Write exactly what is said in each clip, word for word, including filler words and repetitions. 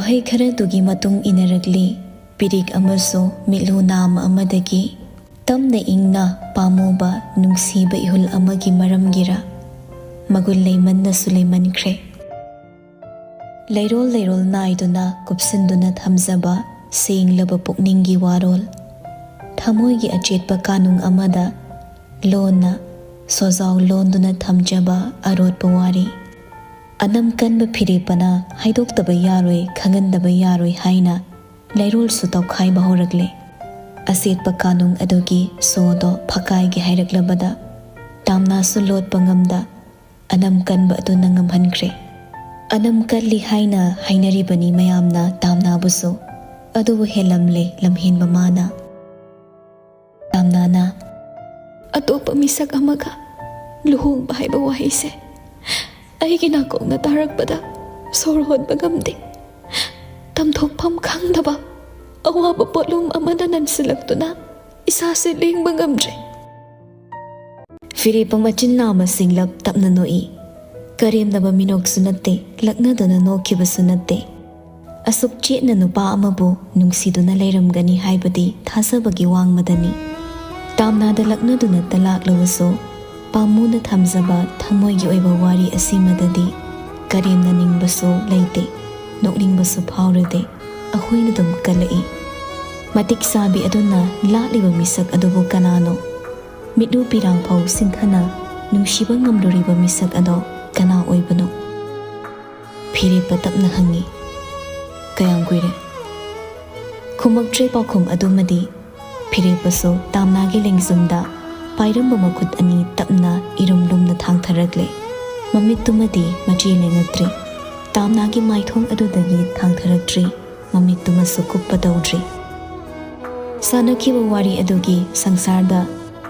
ꯋꯥꯍꯩ ꯈꯔꯗꯨꯒꯤ ꯃꯇꯨꯡ ꯏꯟꯅꯔꯛꯂꯤ꯫ ꯄꯤꯔꯤꯛ ꯑꯃꯁꯨ ꯃꯤꯠꯂꯨ ꯅꯥꯝꯃ ꯑꯃꯗꯒꯤ ꯇꯝꯅ ꯏꯪꯅ ꯄꯥꯝꯃꯨꯕ ꯅꯨꯡꯁꯤꯕ ꯏꯍꯨꯜ ꯑꯃꯒꯤ ꯃꯔꯝꯒꯤꯔ ꯃꯒꯨꯟ ꯂꯩꯃꯟꯅꯁꯨ ꯂꯩꯃꯟꯈ꯭ꯔꯦ꯫ ꯂꯩꯔꯣꯜ ꯂꯩꯔꯣꯜ ꯅꯥꯏꯗꯨꯅ ꯀꯨꯞꯁꯤꯟꯗꯨꯅ ꯊꯝꯖꯕ ꯁꯦꯡꯂꯕ ꯄꯨꯛꯅꯤꯡꯒꯤ ꯋꯥꯔꯣꯜ, ꯊꯃꯣꯏꯒꯤ ꯑꯆꯦꯠꯄ ꯀꯥꯅꯨꯡ ꯑꯃꯗ ꯂꯣꯟꯅ ꯁꯣꯖꯥꯎ ꯂꯣꯟꯗꯨꯅ ꯊꯝꯖꯕ ꯑꯔꯣꯠꯄ ꯋꯥꯔꯤ꯫ ꯑꯅꯝ ꯀꯟꯕ ꯐꯤꯔꯦꯞꯄꯅ ꯍꯥꯏꯗꯣꯛꯇꯕ ꯌꯥꯔꯣꯏ, ꯈꯪꯍꯟꯗꯕ ꯌꯥꯔꯣꯏ ꯍꯥꯏꯅ ꯂꯩꯔꯣꯜꯁꯨ ꯇꯧꯈꯥꯏꯕ ꯍꯧꯔꯛꯂꯦ꯫ ꯑꯆꯦꯠꯄ ꯀꯥꯅꯨꯡ ꯑꯗꯨꯒꯤ ꯁꯣꯗꯣ ꯐꯀꯥꯏꯒꯦ ꯍꯥꯏꯔꯛꯂꯕꯗ ꯇꯥꯝꯅꯥꯁꯨ ꯂꯣꯠꯄ ꯉꯝꯗ ꯑꯅꯝ ꯀꯟꯕ ꯑꯗꯨꯅ ꯉꯝꯍꯟꯈ꯭ꯔꯦ꯫ ꯑꯅꯝ ꯀꯜꯂꯤ ꯍꯥꯏꯅ ꯍꯥꯏꯅꯔꯤꯕꯅꯤ ꯃꯌꯥꯝꯅ ꯇꯥꯝꯅꯥꯕꯨꯁꯨ, ꯑꯗꯨꯕꯨ ꯍꯦꯜꯂꯝꯂꯦ ꯂꯝꯍꯦꯟꯕ ꯃꯥꯅ꯫ ꯇꯥꯝꯅꯥꯅ, "ꯑꯇꯣꯞꯄ ꯃꯤꯁꯛ ꯑꯃꯒ ꯂꯨꯍꯣꯡꯕ ꯍꯥꯏꯕ ꯋꯥꯍꯩꯁꯦ ꯑꯩꯒꯤ ꯅꯥꯀꯣꯡꯅ ꯇꯥꯔꯛꯄꯗ ꯁꯣꯔ ꯍꯣꯟꯕ ꯉꯝꯗꯦ꯫ ꯇꯝꯊꯣꯛꯐꯝ ꯈꯪꯗꯕ ꯑꯋꯥꯕ ꯄꯣꯠꯂꯨꯝ ꯑꯃꯅ ꯅꯟꯁꯤꯜꯂꯛꯇꯨꯅ ꯏꯁꯥꯁꯦ ꯂꯦꯡꯕ ꯉꯝꯗ꯭ꯔꯦ꯫" ꯐꯤꯔꯦꯞꯄ ꯃꯆꯤꯟ ꯅꯥꯝꯃ ꯁꯤꯡꯂꯞ ꯇꯞꯅ ꯅꯣꯛꯏ꯫ ꯀꯔꯦꯝꯅꯕ ꯃꯤꯅꯣꯛꯁꯨ ꯅꯠꯇꯦ, ꯂꯛꯅꯗꯨꯅ ꯅꯣꯛꯈꯤꯕꯁꯨ ꯅꯠꯇꯦ꯫ ꯑꯁꯨꯛ ꯆꯦꯠꯅ ꯅꯨꯄꯥ ꯑꯃꯕꯨ ꯅꯨꯡꯁꯤꯗꯨꯅ ꯂꯩꯔꯝꯒꯅꯤ ꯍꯥꯏꯕꯗꯤ ꯊꯥꯖꯕꯒꯤ ꯋꯥꯡꯃꯗꯅꯤ꯫ ꯇꯥꯝꯅꯥꯗ ꯂꯛꯅꯗꯨꯅꯇ ꯂꯥꯛꯂꯕꯁꯨ, ꯄꯥꯝꯃꯨꯅ ꯊꯝꯖꯕ ꯊꯃꯣꯏꯒꯤ ꯑꯣꯏꯕ ꯋꯥꯔꯤ ꯑꯁꯤꯃꯗꯗꯤ ꯀꯔꯦꯝꯅꯅꯤꯡꯕꯁꯨ ꯂꯩꯇꯦ, ꯅꯣꯛꯅꯤꯡꯕꯁꯨ ꯐꯥꯎꯔꯨꯗꯦ꯫ ꯑꯩꯈꯣꯏꯅ ꯑꯗꯨꯝ ꯀꯜꯂꯛꯏ꯫ ꯃꯇꯤꯛ ꯆꯥꯕꯤ ꯑꯗꯨꯅ ꯂꯥꯛꯂꯤꯕ ꯃꯤꯁꯛ ꯑꯗꯨꯕꯨ ꯀꯅꯥꯅꯣ? ꯃꯤꯠꯂꯨ ꯄꯤꯔꯥꯡꯐꯥꯎ ꯁꯤꯡꯊꯅ ꯅꯨꯡꯁꯤꯕ ꯉꯝꯂꯨꯔꯤꯕ ꯃꯤꯁꯛ ꯑꯗꯣ ꯀꯅꯥ ꯑꯣꯏꯕꯅꯣ? ꯐꯤꯔꯦꯞꯄ ꯇꯞꯅ ꯍꯪꯉꯤ, "ꯀꯌꯥꯝ ꯀꯨꯏꯔꯦ?" ꯈꯨꯝꯃꯛꯇ꯭ꯔꯦ ꯄꯥꯎꯈꯨꯝ ꯑꯗꯨꯃꯗꯤ꯫ ꯐꯤꯔꯦꯞꯄꯁꯨ ꯇꯥꯝꯅꯥꯒꯤ ꯂꯦꯡꯖꯨꯝꯗ ꯄꯥꯏꯔꯝꯕ ꯃꯈꯨꯠ ꯑꯅꯤ ꯇꯞꯅ ꯏꯔꯨꯝ ꯂꯨꯝꯅ ꯊꯥꯡꯊꯔꯛꯂꯦ꯫ ꯃꯃꯤꯠꯇꯨꯃꯗꯤ ꯃꯆꯤ ꯂꯦꯡꯉꯛꯇ꯭ꯔꯤ꯫ ꯇꯥꯝꯅꯥꯒꯤ ꯃꯥꯏꯊꯣꯡ ꯑꯗꯨꯗꯒꯤ ꯊꯥꯡꯊꯔꯛꯇ꯭ꯔꯤ꯫ ꯃꯃꯤꯠꯇꯨꯃꯁꯨ ꯀꯨꯞꯄ ꯇꯧꯗ꯭ꯔꯤ꯫ ꯁꯥꯟꯅꯈꯤꯕ ꯋꯥꯔꯤ ꯑꯗꯨꯒꯤ ꯁꯪꯁꯥꯔꯗ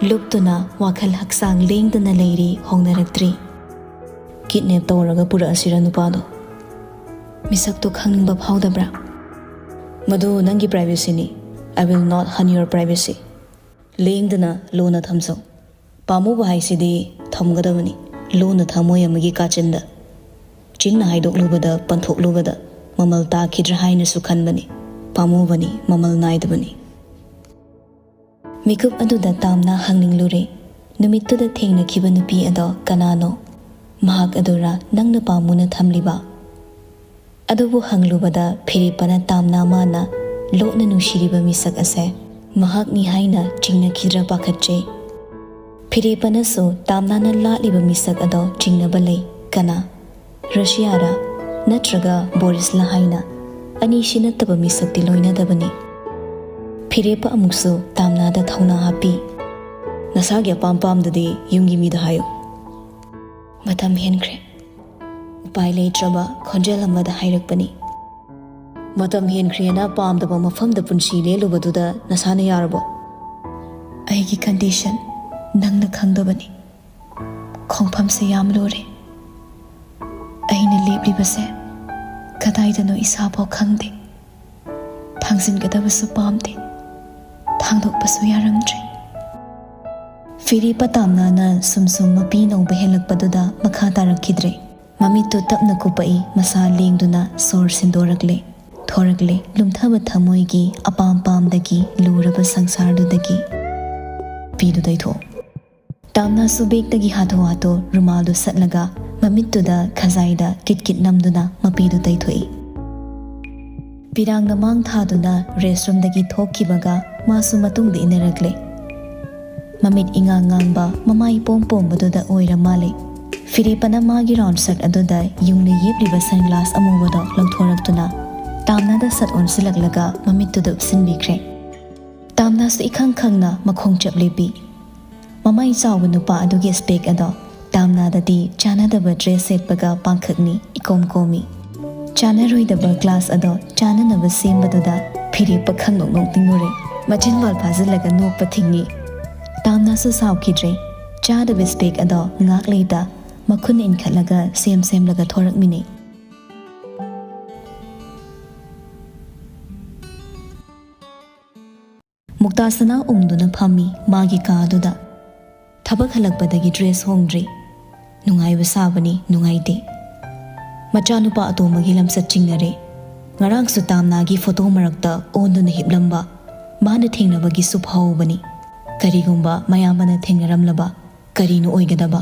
ꯂꯨꯞꯇꯨꯅ ꯋꯥꯈꯜ ꯍꯛꯆꯥꯡ ꯂꯦꯡꯗꯅ ꯂꯩꯔꯤ, ꯍꯣꯡꯅꯔꯛꯇ꯭ꯔꯤ꯫ "ꯀꯤꯗꯅꯦꯞ ꯇꯧꯔꯒ ꯄꯨꯔꯛꯑꯁꯤꯔ ꯅꯨꯄꯥꯗꯣ? ꯃꯤꯁꯛꯇꯣ ꯈꯪꯅꯤꯡꯕ ꯐꯥꯎꯗꯕ꯭ꯔꯥ?" "ꯃꯗꯨ ꯅꯪꯒꯤ privacyꯅꯤ꯫ I will not harm your privacy꯫ ꯂꯦꯡꯗꯅ ꯂꯨꯅ ꯊꯝꯖꯧ꯫ ꯄꯥꯝꯃꯨꯕ ꯍꯥꯏꯁꯤꯗꯤ ꯊꯝꯒꯗꯕꯅꯤ ꯂꯨꯅ ꯊꯃꯣꯏ ꯑꯃꯒꯤ ꯀꯥꯆꯤꯟꯗ꯫ ꯆꯤꯟꯅ ꯍꯥꯏꯗꯣꯛꯂꯨꯕꯗ, ꯄꯟꯊꯣꯛꯂꯨꯕꯗ ꯃꯃꯜ ꯇꯥꯈꯤꯗ꯭ꯔꯥ ꯍꯥꯏꯅꯁꯨ ꯈꯟꯕꯅꯤ꯫ ꯄꯥꯝꯃꯨꯕꯅꯤ, ꯃꯃꯜ ꯅꯥꯏꯗꯕꯅꯤ꯫ ꯃꯤꯀꯨꯞ ꯑꯗꯨꯗ ꯇꯥꯝꯅ ꯍꯪꯅꯤꯡꯂꯨꯔꯦ, ꯅꯨꯃꯤꯠꯇꯨꯗ ꯊꯦꯡꯅꯈꯤꯕ ꯅꯨꯄꯤ ꯑꯗꯣ ꯀꯅꯥꯅꯣ? ꯃꯍꯥꯛ ꯑꯗꯨꯔꯥ ꯅꯪꯅ ꯄꯥꯝꯃꯨꯅ ꯊꯝꯂꯤꯕ? ꯑꯗꯨꯕꯨ ꯍꯪꯂꯨꯕꯗ ꯐꯤꯔꯦꯞꯄꯅ ꯇꯥꯝꯅ ꯃꯥꯅ ꯂꯣꯠꯅ ꯅꯨꯡꯁꯤꯔꯤꯕ ꯃꯤꯁꯛ ꯑꯁꯦ ꯃꯍꯥꯛꯅꯤ ꯍꯥꯏꯅ ꯆꯤꯡꯅꯈꯤꯗ꯭ꯔꯥ ꯄꯥꯈꯠꯆꯩ꯫ ꯐꯤꯔꯦꯞꯄꯅꯁꯨ ꯇꯥꯝꯅꯥꯅ ꯂꯥꯠꯂꯤꯕ ꯃꯤꯁꯛ ꯑꯗꯣ ꯆꯤꯡꯅꯕ ꯂꯩ꯫ ꯀꯅꯥ? ꯔꯁꯤꯌꯥꯔꯥ? ꯅꯠꯇ꯭ꯔꯒ ꯕꯣꯔꯤꯁꯂꯥ ꯍꯥꯏꯅ? ꯑꯅꯤꯁꯤ ꯅꯠꯇꯕ ꯃꯤꯁꯛꯇꯤ ꯂꯣꯏꯅꯗꯕꯅꯤ꯫ ꯐꯤꯔꯦꯞꯄ ꯑꯃꯨꯛꯁꯨ ꯇꯥꯝꯅꯥꯗ ꯊꯧꯅꯥ ꯍꯥꯞꯄꯤ꯫ ꯅꯁꯥꯒꯤ ꯑꯄꯥꯝ ꯄꯥꯝꯗꯗꯤ ꯌꯨꯝꯒꯤ ꯃꯤꯗ ꯍꯥꯏꯌꯨ꯫ ꯃꯇꯝ ꯍꯦꯟꯈ꯭ꯔꯦ꯫ ꯎꯄꯥꯏ ꯂꯩꯇ꯭ꯔꯕ ꯈꯣꯟꯖꯦꯜ ꯑꯃꯗ ꯍꯥꯏꯔꯛꯄꯅꯤ꯫ ꯃꯇꯝ ꯍꯦꯟꯈ꯭ꯔꯦꯅ ꯄꯥꯝꯗꯕ ꯃꯐꯝꯗ ꯄꯨꯟꯁꯤ ꯂꯦꯜꯂꯨꯕꯗꯨꯗ ꯅꯁꯥꯅ ꯌꯥꯔꯕꯣ? ꯑꯩꯒꯤ ꯀꯟꯗꯤꯁꯟ ꯅꯪꯅ ꯈꯪꯗꯕꯅꯤ꯫ ꯈꯣꯡꯐꯝꯁꯦ ꯌꯥꯝ ꯂꯨꯔꯦ꯫ ꯑꯩꯅ ꯂꯦꯞꯂꯤꯕꯁꯦ ꯀꯗꯥꯏꯗꯅꯣ ꯏꯁꯥꯐꯥꯎ ꯈꯪꯗꯦ꯫ ꯊꯥꯡꯖꯤꯟꯒꯗꯕꯁꯨ ꯄꯥꯝꯗꯦ꯫ ꯊꯥꯡꯗꯣꯛꯄꯁꯨ ꯌꯥꯔꯝꯗ꯭ꯔꯦ꯫ ꯐꯤꯔꯦꯞꯄ ꯇꯥꯝꯅꯥꯅ ꯁꯨꯝ ꯁꯨꯝ ꯃꯄꯤ ꯅꯧꯕ ꯍꯦꯜꯂꯛꯄꯗꯨꯗ ꯃꯈꯥ ꯇꯥꯔꯛꯈꯤꯗ꯭ꯔꯦ꯫ ꯃꯃꯤꯠꯇꯨ ꯇꯞꯅ ꯀꯨꯞꯄꯛꯏ, ꯃꯁꯥ ꯂꯦꯡꯗꯨꯅ ꯁꯣꯔ ꯁꯤꯟꯗꯣꯔꯛꯂꯦ꯫ ꯊꯣꯔꯛꯂꯦ, ꯂꯨꯝꯊꯕ ꯊꯃꯣꯏꯒꯤ ꯑꯄꯥꯝ ꯄꯥꯝꯗꯒꯤ ꯂꯨꯔꯕ ꯁꯪꯁꯥꯔꯗꯨꯗꯒꯤ꯫ ꯃꯄꯤꯗꯨ ꯇꯩꯊꯣꯛꯑꯣ꯫ ꯇꯥꯝꯅꯥꯁꯨ ꯕꯦꯛꯇꯒꯤ ꯍꯥꯊꯨ ꯍꯥꯊꯨ ꯔꯨꯃꯥꯜꯗꯨ ꯁꯠꯂꯒ ꯃꯃꯤꯠꯇꯨꯗ ꯈꯖꯥꯏꯗ ꯀꯤꯠ ꯀꯤꯠ ꯅꯝꯗꯨꯅ ꯃꯄꯤꯗꯨ ꯇꯩꯊꯣꯛꯏ꯫ ꯄꯤꯔꯥꯡꯗ ꯃꯥꯡ ꯊꯥꯗꯨꯅ ꯔꯦꯁꯔꯨꯝꯗꯒꯤ ꯊꯣꯛꯈꯤꯕꯒ ꯃꯥꯁꯨ ꯃꯇꯨꯡꯗ ꯏꯟꯅꯔꯛꯂꯦ꯫ ꯃꯃꯤꯠ ꯏꯉꯥꯡ ꯉꯥꯡꯕ, ꯃꯃꯥꯏ ꯄꯣꯝ ꯄꯣꯝꯕꯗꯨꯗ ꯑꯣꯏꯔ ꯃꯥꯜꯂꯦ꯫ ꯐꯤꯔꯦꯞꯄꯅ ꯃꯥꯒꯤ ꯔꯥꯎꯟ ꯁꯔꯠ ꯑꯗꯨꯗ ꯌꯨꯡꯅ ꯌꯦꯞꯂꯤꯕ ꯁꯟꯒ꯭ꯂꯥꯁ ꯑꯃꯨꯕꯗꯣ ꯂꯧꯊꯣꯔꯛꯇꯨꯅ ꯇꯥꯝꯅꯥꯗ ꯁꯠ ꯑꯣꯟꯁꯤꯜꯂꯛꯂꯒ ꯃꯃꯤꯠꯇꯨꯗ ꯎꯞꯁꯤꯟꯕꯤꯈ꯭ꯔꯦ꯫ ꯇꯥꯝꯅꯥꯁꯨ ꯏꯈꯪ ꯈꯪꯅ ꯃꯈꯣꯡ ꯆꯞ ꯂꯦꯞꯄꯤ꯫ ꯃꯃꯥꯏ ꯆꯥꯎꯕ ꯅꯨꯄꯥ ꯑꯗꯨꯒꯤ ꯁ꯭ꯄꯦꯛ ꯑꯗꯣ ꯇꯥꯝꯅꯥꯗꯗꯤ ꯆꯥꯟꯅꯗꯕ ꯗ꯭ꯔꯦꯁ ꯁꯦꯠꯄꯒ ꯄꯥꯡꯈꯛꯅꯤ, ꯏꯀꯣꯝ ꯀꯣꯝꯃꯤ꯫ ꯆꯥꯟꯅꯔꯣꯏꯗꯕ ꯒ꯭ꯂꯥꯁ ꯑꯗꯣ ꯆꯥꯟꯅꯅꯕ ꯁꯦꯝꯕꯗꯨꯗ ꯐꯤꯔꯦꯞꯄ ꯈꯪꯅꯣꯛ ꯅꯣꯛꯅꯤꯡꯉꯨꯔꯦ꯫ ꯃꯆꯤꯟꯕꯥꯜ ꯐꯥꯖꯤꯜꯂꯒ ꯅꯣꯛꯄ ꯊꯤꯡꯉꯤ꯫ ꯇꯥꯝꯅꯥꯁꯨ ꯁꯥꯎꯈꯤꯗ꯭ꯔꯦ꯫ ꯆꯥꯗꯕ ꯁ꯭ꯄꯦꯛ ꯑꯗꯣ ꯉꯥꯛ ꯂꯩꯇ ꯃꯈꯨꯠꯅ ꯏꯟꯈꯠꯂꯒ ꯁꯦꯝ ꯁꯦꯝꯂꯒ ꯊꯣꯔꯛꯃꯤꯅꯤ꯫ ꯃꯨꯛꯇꯥ ꯁꯅꯥ ꯎꯪꯗꯨꯅ ꯐꯝꯃꯤ ꯃꯥꯒꯤ ꯀꯥꯗꯨꯗ꯫ ꯊꯕꯛ ꯍꯜꯂꯛꯄꯗꯒꯤ ꯗ꯭ꯔꯦꯁ ꯍꯣꯡꯗ꯭ꯔꯤ꯫ ꯅꯨꯡꯉꯥꯏꯕ ꯁꯥꯕꯅꯤ, ꯅꯨꯡꯉꯥꯏꯇꯦ꯫ ꯃꯆꯥꯅꯨꯄꯥ ꯑꯇꯣꯝꯕꯒꯤ ꯂꯝꯆꯠ ꯆꯤꯡꯅꯔꯦ꯫ ꯉꯔꯥꯡꯁꯨ ꯇꯥꯝꯅꯥꯒꯤ ꯐꯣꯇꯣ ꯃꯔꯛꯇ ꯑꯣꯟꯗꯨꯅ ꯍꯤꯞꯂꯝꯕ ꯃꯥꯅ ꯊꯦꯡꯅꯕꯒꯤꯁꯨ ꯐꯥꯎꯕꯅꯤ꯫ ꯀꯔꯤꯒꯨꯝꯕ ꯃꯌꯥꯝꯕꯅ ꯊꯦꯡꯅꯔꯝꯂꯕ ꯀꯔꯤꯅꯣ ꯑꯣꯏꯒꯗꯕ?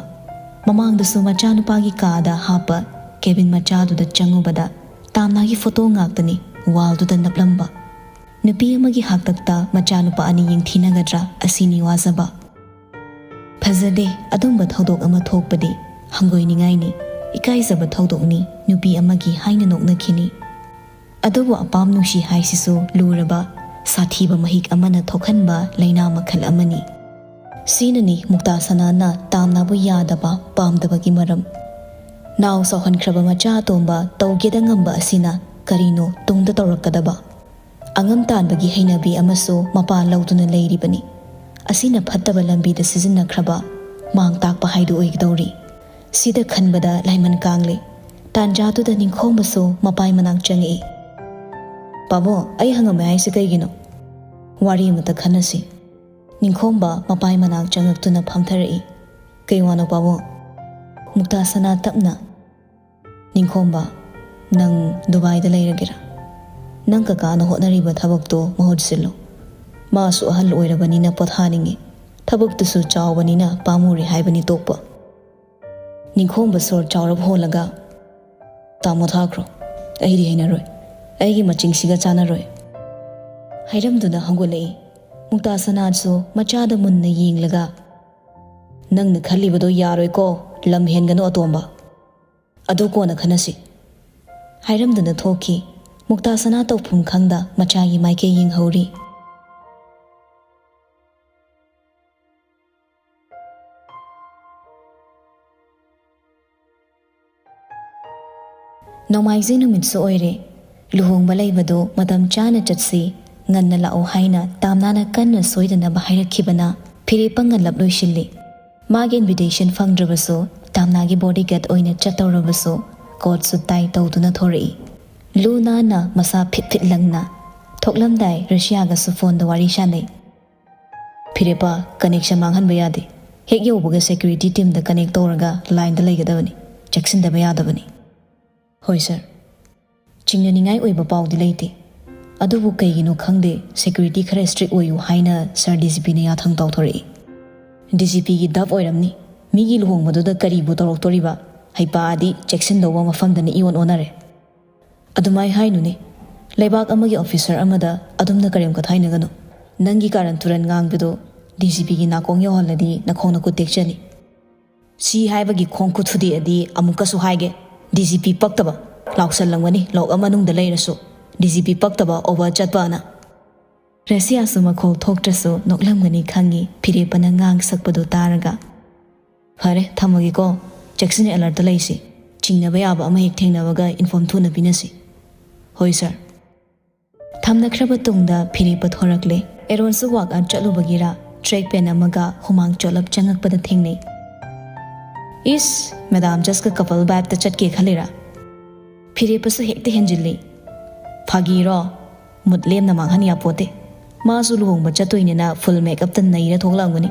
ꯃꯃꯥꯡꯗꯁꯨ ꯃꯆꯥꯅꯨꯄꯥꯒꯤ ꯀꯥꯗ ꯍꯥꯞꯄ ꯀꯦꯕꯤꯟ ꯃꯆꯥꯗꯨꯗ ꯆꯪꯉꯨꯕꯗ ꯇꯥꯝꯅꯥꯒꯤ ꯐꯣꯇꯣ ꯉꯥꯛꯇꯅꯤ ꯋꯥꯜꯗꯨꯗ ꯅꯞꯂꯝꯕ꯫ ꯅꯨꯄꯤ ꯑꯃꯒꯤ ꯍꯥꯛꯇꯛꯇ ꯃꯆꯥꯅꯨꯄꯥ ꯑꯅꯤ ꯌꯦꯡꯊꯤꯅꯒꯗ꯭ꯔꯥ ꯑꯁꯤꯅꯤ ꯋꯥꯖꯕ꯫ ꯐꯖꯗꯦ, ꯑꯗꯨꯝꯕ ꯊꯧꯗꯣꯛ ꯑꯃ ꯊꯣꯛꯄꯗꯤ ꯍꯪꯒꯣꯏꯅꯤꯡꯉꯥꯏꯅꯤ, ꯏꯀꯥꯏꯖꯕ ꯊꯧꯗꯣꯛꯅꯤ, ꯅꯨꯄꯤ ꯑꯃꯒꯤ ꯍꯥꯏꯅ ꯅꯣꯛꯅꯈꯤꯅꯤ꯫ ꯑꯗꯨꯕꯨ ꯑꯄꯥꯝ ꯅꯨꯡꯁꯤ ꯍꯥꯏꯁꯤꯁꯨ ꯂꯨꯔꯕ, ꯁꯥꯊꯤꯕ ꯃꯍꯤꯛ ꯑꯃꯅ ꯊꯣꯛꯍꯟꯕ ꯂꯥꯏꯅꯥ ꯃꯈꯜ ꯑꯃꯅꯤ꯫ ꯁꯤꯅꯅꯤ ꯃꯨꯛꯇꯥ ꯁꯅꯥꯅ ꯇꯥꯝꯅꯥꯕꯨ ꯌꯥꯗꯕ, ꯄꯥꯝꯗꯕꯒꯤ ꯃꯔꯝ꯫ ꯅꯥꯎ ꯆꯥꯎꯍꯟꯈ꯭ꯔꯕ ꯃꯆꯥ ꯑꯇꯣꯝꯕ ꯇꯧꯒꯦꯗ ꯉꯝꯕ ꯑꯁꯤꯅ ꯀꯔꯤꯅꯣ ꯇꯨꯡꯗ ꯇꯧꯔꯛꯀꯗꯕ? ꯑꯉꯝ ꯇꯥꯟꯕꯒꯤ ꯍꯩꯅꯕꯤ ꯑꯃꯁꯨ ꯃꯄꯥ ꯂꯧꯗꯨꯅ ꯂꯩꯔꯤꯕꯅꯤ꯫ ꯑꯁꯤꯅ ꯐꯠꯇꯕ ꯂꯝꯕꯤꯗ ꯁꯤꯖꯤꯟꯅꯈ꯭ꯔꯕ ꯃꯥꯡ ꯇꯥꯛꯄ ꯍꯥꯏꯗꯨ ꯑꯣꯏꯒꯗꯧꯔꯤ꯫ ꯁꯤꯗ ꯈꯟꯕꯗ ꯂꯥꯏꯃꯟ ꯀꯥꯡꯂꯦ꯫ ꯇꯥꯟꯖꯥꯗꯨꯗ ꯅꯤꯡꯈꯣꯝꯕꯁꯨ ꯃꯄꯥꯏ ꯃꯅꯥꯛ ꯆꯪꯉꯛꯏ꯫ "ꯄꯥꯕꯨꯡ, ꯑꯩ ꯍꯪꯉꯝꯃꯦ ꯍꯥꯏꯁꯦ ꯀꯩꯒꯤꯅꯣ? ꯋꯥꯔꯤ ꯑꯃꯇ ꯈꯟꯅꯁꯤ꯫" ꯅꯤꯡꯈꯣꯝꯕ ꯃꯄꯥꯏ ꯃꯅꯥꯛ ꯆꯪꯉꯛꯇꯨꯅ ꯐꯝꯊꯔꯛꯏ꯫ "ꯀꯩ ꯋꯥꯅꯣ ꯄꯥꯕꯨꯡ?" ꯃꯨꯛꯇꯥ ꯁꯅꯥ ꯇꯞꯅ, "ꯅꯤꯡꯈꯣꯝꯕ, ꯅꯪ ꯗꯨꯕꯥꯏꯗ ꯂꯩꯔꯒꯦꯔꯥ? ꯅꯪ ꯀꯀꯥꯅ ꯍꯣꯠꯅꯔꯤꯕ ꯊꯕꯛꯇꯣ ꯃꯍꯨꯠ ꯁꯤꯜꯂꯣ꯫ ꯃꯥꯁꯨ ꯑꯍꯜ ꯑꯣꯏꯔꯕꯅꯤꯅ ꯄꯣꯊꯥꯅꯤꯡꯉꯤ꯫ ꯊꯕꯛꯇꯨꯁꯨ ꯆꯥꯎꯕꯅꯤꯅ ꯄꯥꯝꯃꯨꯔꯦ ꯍꯥꯏꯕꯅꯤ ꯇꯣꯛꯄ꯫" ꯅꯤꯡꯈꯣꯝꯕ ꯁꯣꯔ ꯆꯥꯎꯔꯞ ꯍꯣꯜꯂꯒ, "ꯇꯥꯃꯣ ꯊꯥꯈ꯭ꯔꯣ, ꯑꯩꯗꯤ ꯍꯩꯅꯔꯣꯏ, ꯑꯩꯒꯤ ꯃꯆꯤꯡꯁꯤꯒ ꯆꯥꯟꯅꯔꯣꯏ" ꯍꯥꯏꯔꯝꯗꯨꯅ ꯍꯧꯒꯠꯂꯛꯏ꯫ ꯃꯨꯛꯇꯥ ꯁꯅꯥꯁꯨ ꯃꯆꯥꯗ ꯃꯨꯟꯅ ꯌꯦꯡꯂꯒ, "ꯅꯪꯅ ꯈꯜꯂꯤꯕꯗꯣ ꯌꯥꯔꯣꯏꯀꯣ, ꯂꯝ ꯍꯦꯟꯒꯅꯨ ꯑꯇꯣꯝꯕ꯫ ꯑꯗꯨ ꯀꯣꯟꯅ ꯈꯟꯅꯁꯤ" ꯍꯥꯏꯔꯝꯗꯨꯅ ꯊꯣꯛꯈꯤ꯫ ꯃꯨꯛꯇꯥ ꯁꯅꯥ ꯇꯧꯐꯝ ꯈꯪꯗ ꯃꯆꯥꯒꯤ ꯃꯥꯏꯀꯩ ꯌꯦꯡꯍꯧꯔꯤ꯫ ꯅꯣꯡꯃꯥꯏꯖꯤꯡ ꯅꯨꯃꯤꯠꯁꯨ ꯑꯣꯏꯔꯦ꯫ ꯂꯨꯍꯣꯡꯕ ꯂꯩꯕꯗꯨ ꯃꯇꯝ ꯆꯥꯅ ꯆꯠꯁꯤ, ꯉꯟꯅ ꯂꯥꯛꯎ ꯍꯥꯏꯅ ꯇꯥꯝꯅꯥꯅ ꯀꯟꯅ ꯁꯣꯏꯗꯅꯕ ꯍꯥꯏꯔꯛꯈꯤꯕꯅ ꯐꯤꯔꯦꯞꯄ ꯉꯜꯂꯞ ꯂꯣꯏꯁꯤꯜꯂꯤ꯫ ꯃꯥꯒꯤ invitation ꯐꯪꯗ꯭ꯔꯕꯁꯨ ꯇꯥꯝꯅꯥꯒꯤ bodyguard ꯑꯣꯏꯅ ꯆꯠꯇꯧꯔꯕꯁꯨ coat suit tie ꯇꯧꯗꯨꯅ ꯊꯣꯔꯛꯏ꯫ ꯂꯨ ꯅꯥꯟꯅ ꯃꯁꯥ ꯐꯤꯠ ꯐꯤꯠ ꯂꯪꯅ꯫ ꯊꯣꯛꯂꯝꯗꯥꯏ ꯔꯁꯤꯌꯥꯒꯁꯨ phoneꯗ ꯋꯥꯔꯤ ꯁꯥꯟꯅꯩ꯫ "ꯐꯤꯔꯦꯞꯄ, connection ꯃꯥꯡꯍꯟꯕ ꯌꯥꯗꯦ꯫ ꯍꯦꯛ ꯌꯧꯕꯒ security teamꯗ connect ꯇꯧꯔꯒ lineꯗ ꯂꯩꯒꯗꯕꯅꯤ꯫ ꯆꯦꯛꯁꯤꯟꯗꯕ ꯌꯥꯗꯕꯅꯤ꯫" "ꯍꯣꯏ sir꯫" ꯆꯤꯡꯅꯅꯤꯡꯉꯥꯏ ꯑꯣꯏꯕ ꯄꯥꯎꯗꯤ ꯂꯩꯇꯦ꯫ ꯑꯗꯨꯕꯨ ꯀꯩꯒꯤꯅꯣ ꯈꯪꯗꯦ, ꯁꯦꯀ꯭ꯌꯨꯔꯤꯇꯤ ꯈꯔ ꯏꯁꯇ꯭ꯔꯤꯛ ꯑꯣꯏꯌꯨ ꯍꯥꯏꯅ ꯁꯥꯔ ꯗꯤ ꯖꯤ ꯄꯤꯅ ꯌꯥꯊꯪ ꯇꯧꯊꯣꯔꯛꯏ꯫ ꯗꯤ ꯖꯤ ꯄꯤꯒꯤ ꯗꯞ ꯑꯣꯏꯔꯝꯅꯤ꯫ ꯃꯤꯒꯤ ꯂꯨꯍꯣꯡꯕꯗꯨꯗ ꯀꯔꯤꯕꯨ ꯇꯧꯔꯛꯇꯣꯔꯤꯕ? ꯍꯩꯄꯥꯗꯤ ꯆꯦꯛꯁꯤꯟꯗꯧꯕ ꯃꯐꯝꯗꯅ ꯏꯑꯣꯟ ꯑꯣꯟꯅꯔꯦ꯫ ꯑꯗꯨꯃꯥꯏ ꯍꯥꯏꯅꯨꯅꯦ꯫ ꯂꯩꯕꯥꯛ ꯑꯃꯒꯤ ꯑꯣꯐꯤꯁꯔ ꯑꯃꯗ ꯑꯗꯨꯝꯅ ꯀꯔꯦꯝ ꯀꯊꯥꯏꯅꯒꯅꯨ꯫ ꯅꯪꯒꯤ ꯀꯥꯔꯟ ꯇꯨꯔꯟ ꯉꯥꯡꯕꯗꯣ ꯗꯤ ꯖꯤ ꯄꯤꯒꯤ ꯅꯥꯀꯣꯡ ꯌꯧꯍꯜꯂꯗꯤ ꯅꯈꯣꯡ ꯅꯈꯨꯠ ꯇꯦꯛꯆꯅꯤ꯫ ꯁꯤ ꯍꯥꯏꯕꯒꯤ ꯈꯣꯡ ꯈꯨꯠ ꯊꯨꯗꯦꯛꯑꯗꯤ ꯑꯃꯨꯛꯀꯁꯨ ꯍꯥꯏꯒꯦ, ꯗꯤ ꯖꯤ ꯄꯤ ꯄꯛꯇꯕ ꯂꯥꯎꯁꯜꯂꯝꯒꯅꯤ ꯂꯣꯛ ꯑꯃ ꯃꯅꯨꯡꯗ ꯂꯩꯔꯁꯨ꯫ ꯗꯤ ꯖꯤ ꯄꯤ ꯄꯛꯇꯕ ꯑꯣꯚꯔ ꯆꯠꯄ ꯑꯅ꯫ ꯔꯁꯤꯌꯥꯁꯨ ꯃꯈꯣꯜ ꯊꯣꯛꯇ꯭ꯔꯁꯨ ꯅꯣꯛꯂꯝꯒꯅꯤ ꯈꯪꯉꯤ ꯐꯤꯔꯦꯞꯄꯅ ꯉꯥꯡ ꯁꯛꯄꯗꯨ ꯇꯥꯔꯒ꯫ "ꯐꯔꯦ, ꯊꯝꯃꯒꯦꯀꯣ꯫ ꯆꯦꯛꯁꯤꯟ ꯑꯦꯂꯔꯠꯇ ꯂꯩꯁꯤ꯫ ꯆꯤꯡꯅꯕ ꯌꯥꯕ ꯑꯃ ꯍꯦꯛ ꯊꯦꯡꯅꯕꯒ ꯏꯟꯐꯣꯔꯝ ꯊꯨꯅ ꯄꯤꯅꯁꯤ꯫" "ꯍꯣꯏ ꯁꯥꯔ꯫" ꯊꯝꯅꯈ꯭ꯔꯕ ꯇꯨꯡꯗ ꯐꯤꯔꯦꯞꯄ ꯊꯣꯔꯛꯂꯦ꯫ ꯑꯦꯔꯣꯟꯁꯨ ꯋꯥꯛ ꯑꯥꯎꯠ ꯆꯠꯂꯨꯕꯒꯤꯔ ꯇ꯭ꯔꯦꯛ ꯄꯦꯟ ꯑꯃꯒ ꯍꯨꯃꯥꯡ ꯆꯣꯠꯂꯞ ꯆꯪꯉꯛꯄꯗ ꯊꯦꯡꯅꯩ꯫ "ꯏꯁ, ꯃꯦꯗꯥꯝ ꯖꯁꯀ ꯀꯄꯜ ꯚꯥꯏꯞꯇ ꯆꯠꯀꯦ ꯈꯜꯂꯤꯔꯥ?" ꯐꯤꯔꯦꯞꯄꯁꯨ ꯍꯦꯛꯇ ꯍꯦꯟꯖꯤꯜꯂꯤ꯫ "ꯐꯥꯒꯤꯔꯣ? ꯃꯨꯠ ꯂꯦꯝꯅ ꯃꯥꯡꯍꯟ ꯌꯥꯄꯣꯠꯇꯦ꯫ ꯃꯥꯁꯨ ꯂꯨꯍꯣꯡꯕ ꯆꯠꯇꯣꯏꯅꯤꯅ ꯐꯨꯜ ꯃꯦꯀꯞꯇ ꯅꯩꯔ ꯊꯣꯛꯂꯛꯑꯝꯒꯅꯤ꯫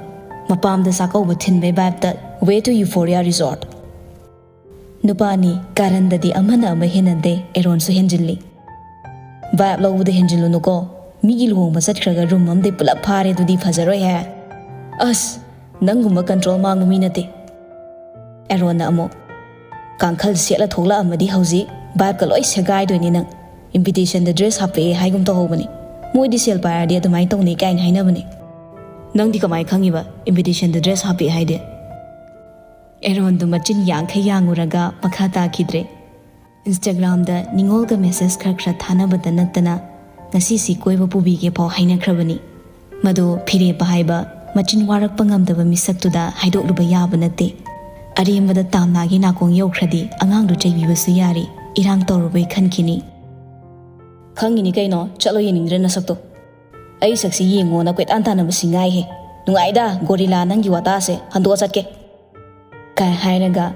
ꯃꯄꯥꯝꯗ ꯆꯥꯛꯀꯧꯕ ꯊꯤꯟꯕꯩ ꯚꯥꯏꯞꯇ, way to Euphoria Resort꯫" ꯅꯨꯄꯥ ꯑꯅꯤ ꯀꯥꯔꯟꯗꯗꯤ ꯑꯃꯅ ꯑꯃ ꯍꯦꯟꯅꯗꯦ, ꯑꯦꯔꯣꯟꯁꯨ ꯍꯦꯟꯖꯤꯜꯂꯤ꯫ "ꯚꯥꯏꯞ ꯂꯧꯕꯗ ꯍꯦꯟꯖꯤꯜꯂꯨꯅꯨꯀꯣ꯫ ꯃꯤꯒꯤ ꯂꯨꯍꯣꯡꯕ ꯆꯠꯈ꯭ꯔꯒ ꯔꯨꯝ ꯑꯃꯗꯩ ꯄꯨꯂꯞ ꯐꯥꯔꯦ ꯑꯗꯨꯗꯤ ꯐꯖꯔꯣꯏꯍꯦ꯫" "ꯑꯁ, ꯅꯪꯒꯨꯝꯕ ꯀꯟꯇ꯭ꯔꯣꯜ ꯃꯥꯡꯕ ꯃꯤ ꯅꯠꯇꯦ꯫" ꯑꯦꯔꯣꯟꯅ ꯑꯃꯨꯛ, "ꯀꯥꯡꯈꯜ ꯁꯦꯠꯂ ꯊꯣꯛꯂꯛꯑꯝꯃꯗꯤ ꯍꯧꯖꯤꯛ ꯚꯥꯏꯞꯀ ꯂꯣꯏ ꯁꯦꯒꯥꯏꯗꯣꯏꯅꯤ ꯅꯪ꯫ ꯏꯟꯚꯤꯇꯦꯁꯟꯗ ꯗ꯭ꯔꯦꯁ ꯍꯥꯞꯄꯛꯑꯦ ꯍꯥꯏꯒꯨꯝ ꯇꯧꯍꯧꯕꯅꯤ꯫ ꯃꯣꯏꯗꯤ ꯁꯦꯜ ꯄꯥꯏꯔꯗꯤ ꯑꯗꯨꯃꯥꯏꯅ ꯇꯧꯅꯩ ꯀꯥꯏꯅ ꯍꯥꯏꯅꯕꯅꯦ꯫" "ꯅꯪꯗꯤ ꯀꯃꯥꯏꯅ ꯈꯪꯉꯤꯕ ꯏꯟꯚꯤꯇꯦꯁꯟꯗ ꯗ꯭ꯔꯦꯁ ꯍꯥꯞꯄꯛꯑꯦ ꯍꯥꯏꯗꯤ?" ꯑꯦꯔꯣꯟꯗꯨ ꯃꯆꯤꯟ ꯌꯥꯡꯈꯩ ꯌꯥꯡꯉꯨꯔꯒ ꯃꯈꯥ ꯇꯥꯈꯤꯗ꯭ꯔꯦ꯫ ꯏꯟꯁꯇꯥꯒ꯭ꯔꯥꯝꯗ ꯅꯤꯉꯣꯜꯒ ꯃꯦꯁꯦꯖ ꯈꯔ ꯈꯔ ꯊꯥꯅꯕꯗ ꯅꯠꯇꯅ ꯉꯁꯤꯁꯤ ꯀꯣꯏꯕ ꯄꯨꯕꯤꯒꯦ ꯐꯥꯎ ꯍꯥꯏꯅꯈ꯭ꯔꯕꯅꯤ꯫ ꯃꯗꯨ ꯐꯤꯔꯦꯞꯄ ꯍꯥꯏꯕ ꯃꯆꯤꯟ ꯋꯥꯔꯛꯄ ꯉꯝꯗꯕ ꯃꯤꯁꯛꯇꯨꯗ ꯍꯥꯏꯗꯣꯛꯂꯨꯕ ꯌꯥꯕ ꯅꯠꯇꯦ꯫ ꯑꯔꯦꯝꯕꯗ ꯇꯥꯝꯅꯥꯒꯤ ꯅꯥꯀꯣꯡ ꯌꯧꯈ꯭ꯔꯗꯤ ꯑꯉꯥꯡꯗꯨ ꯆꯩꯕꯤꯕꯁꯨ ꯌꯥꯔꯤ, ꯏꯔꯥꯡ ꯇꯧꯔꯨꯕꯩ ꯈꯟꯈꯤꯅꯤ꯫ "ꯈꯪꯉꯤꯅꯤ ꯀꯩꯅꯣ, ꯆꯠꯂꯣ ꯌꯦꯡꯅꯤꯡꯗ꯭ꯔꯦ ꯅꯁꯛꯇꯣ꯫ ꯑꯩ ꯁꯛꯁꯤ ꯌꯦꯡꯉꯣꯅ ꯀꯣꯏꯇꯥꯟ ꯇꯥꯟꯅꯕꯁꯤ ꯉꯥꯏꯍꯦ꯫ ꯅꯨꯡꯉꯥꯏꯗ, ꯒꯣꯔꯤꯂꯥ ꯅꯪꯒꯤ ꯋꯥꯇꯥꯁꯦ, ꯍꯟꯗꯣꯛꯑ ꯆꯠꯀꯦ꯫" ꯀꯥꯏ ꯍꯥꯏꯔꯒ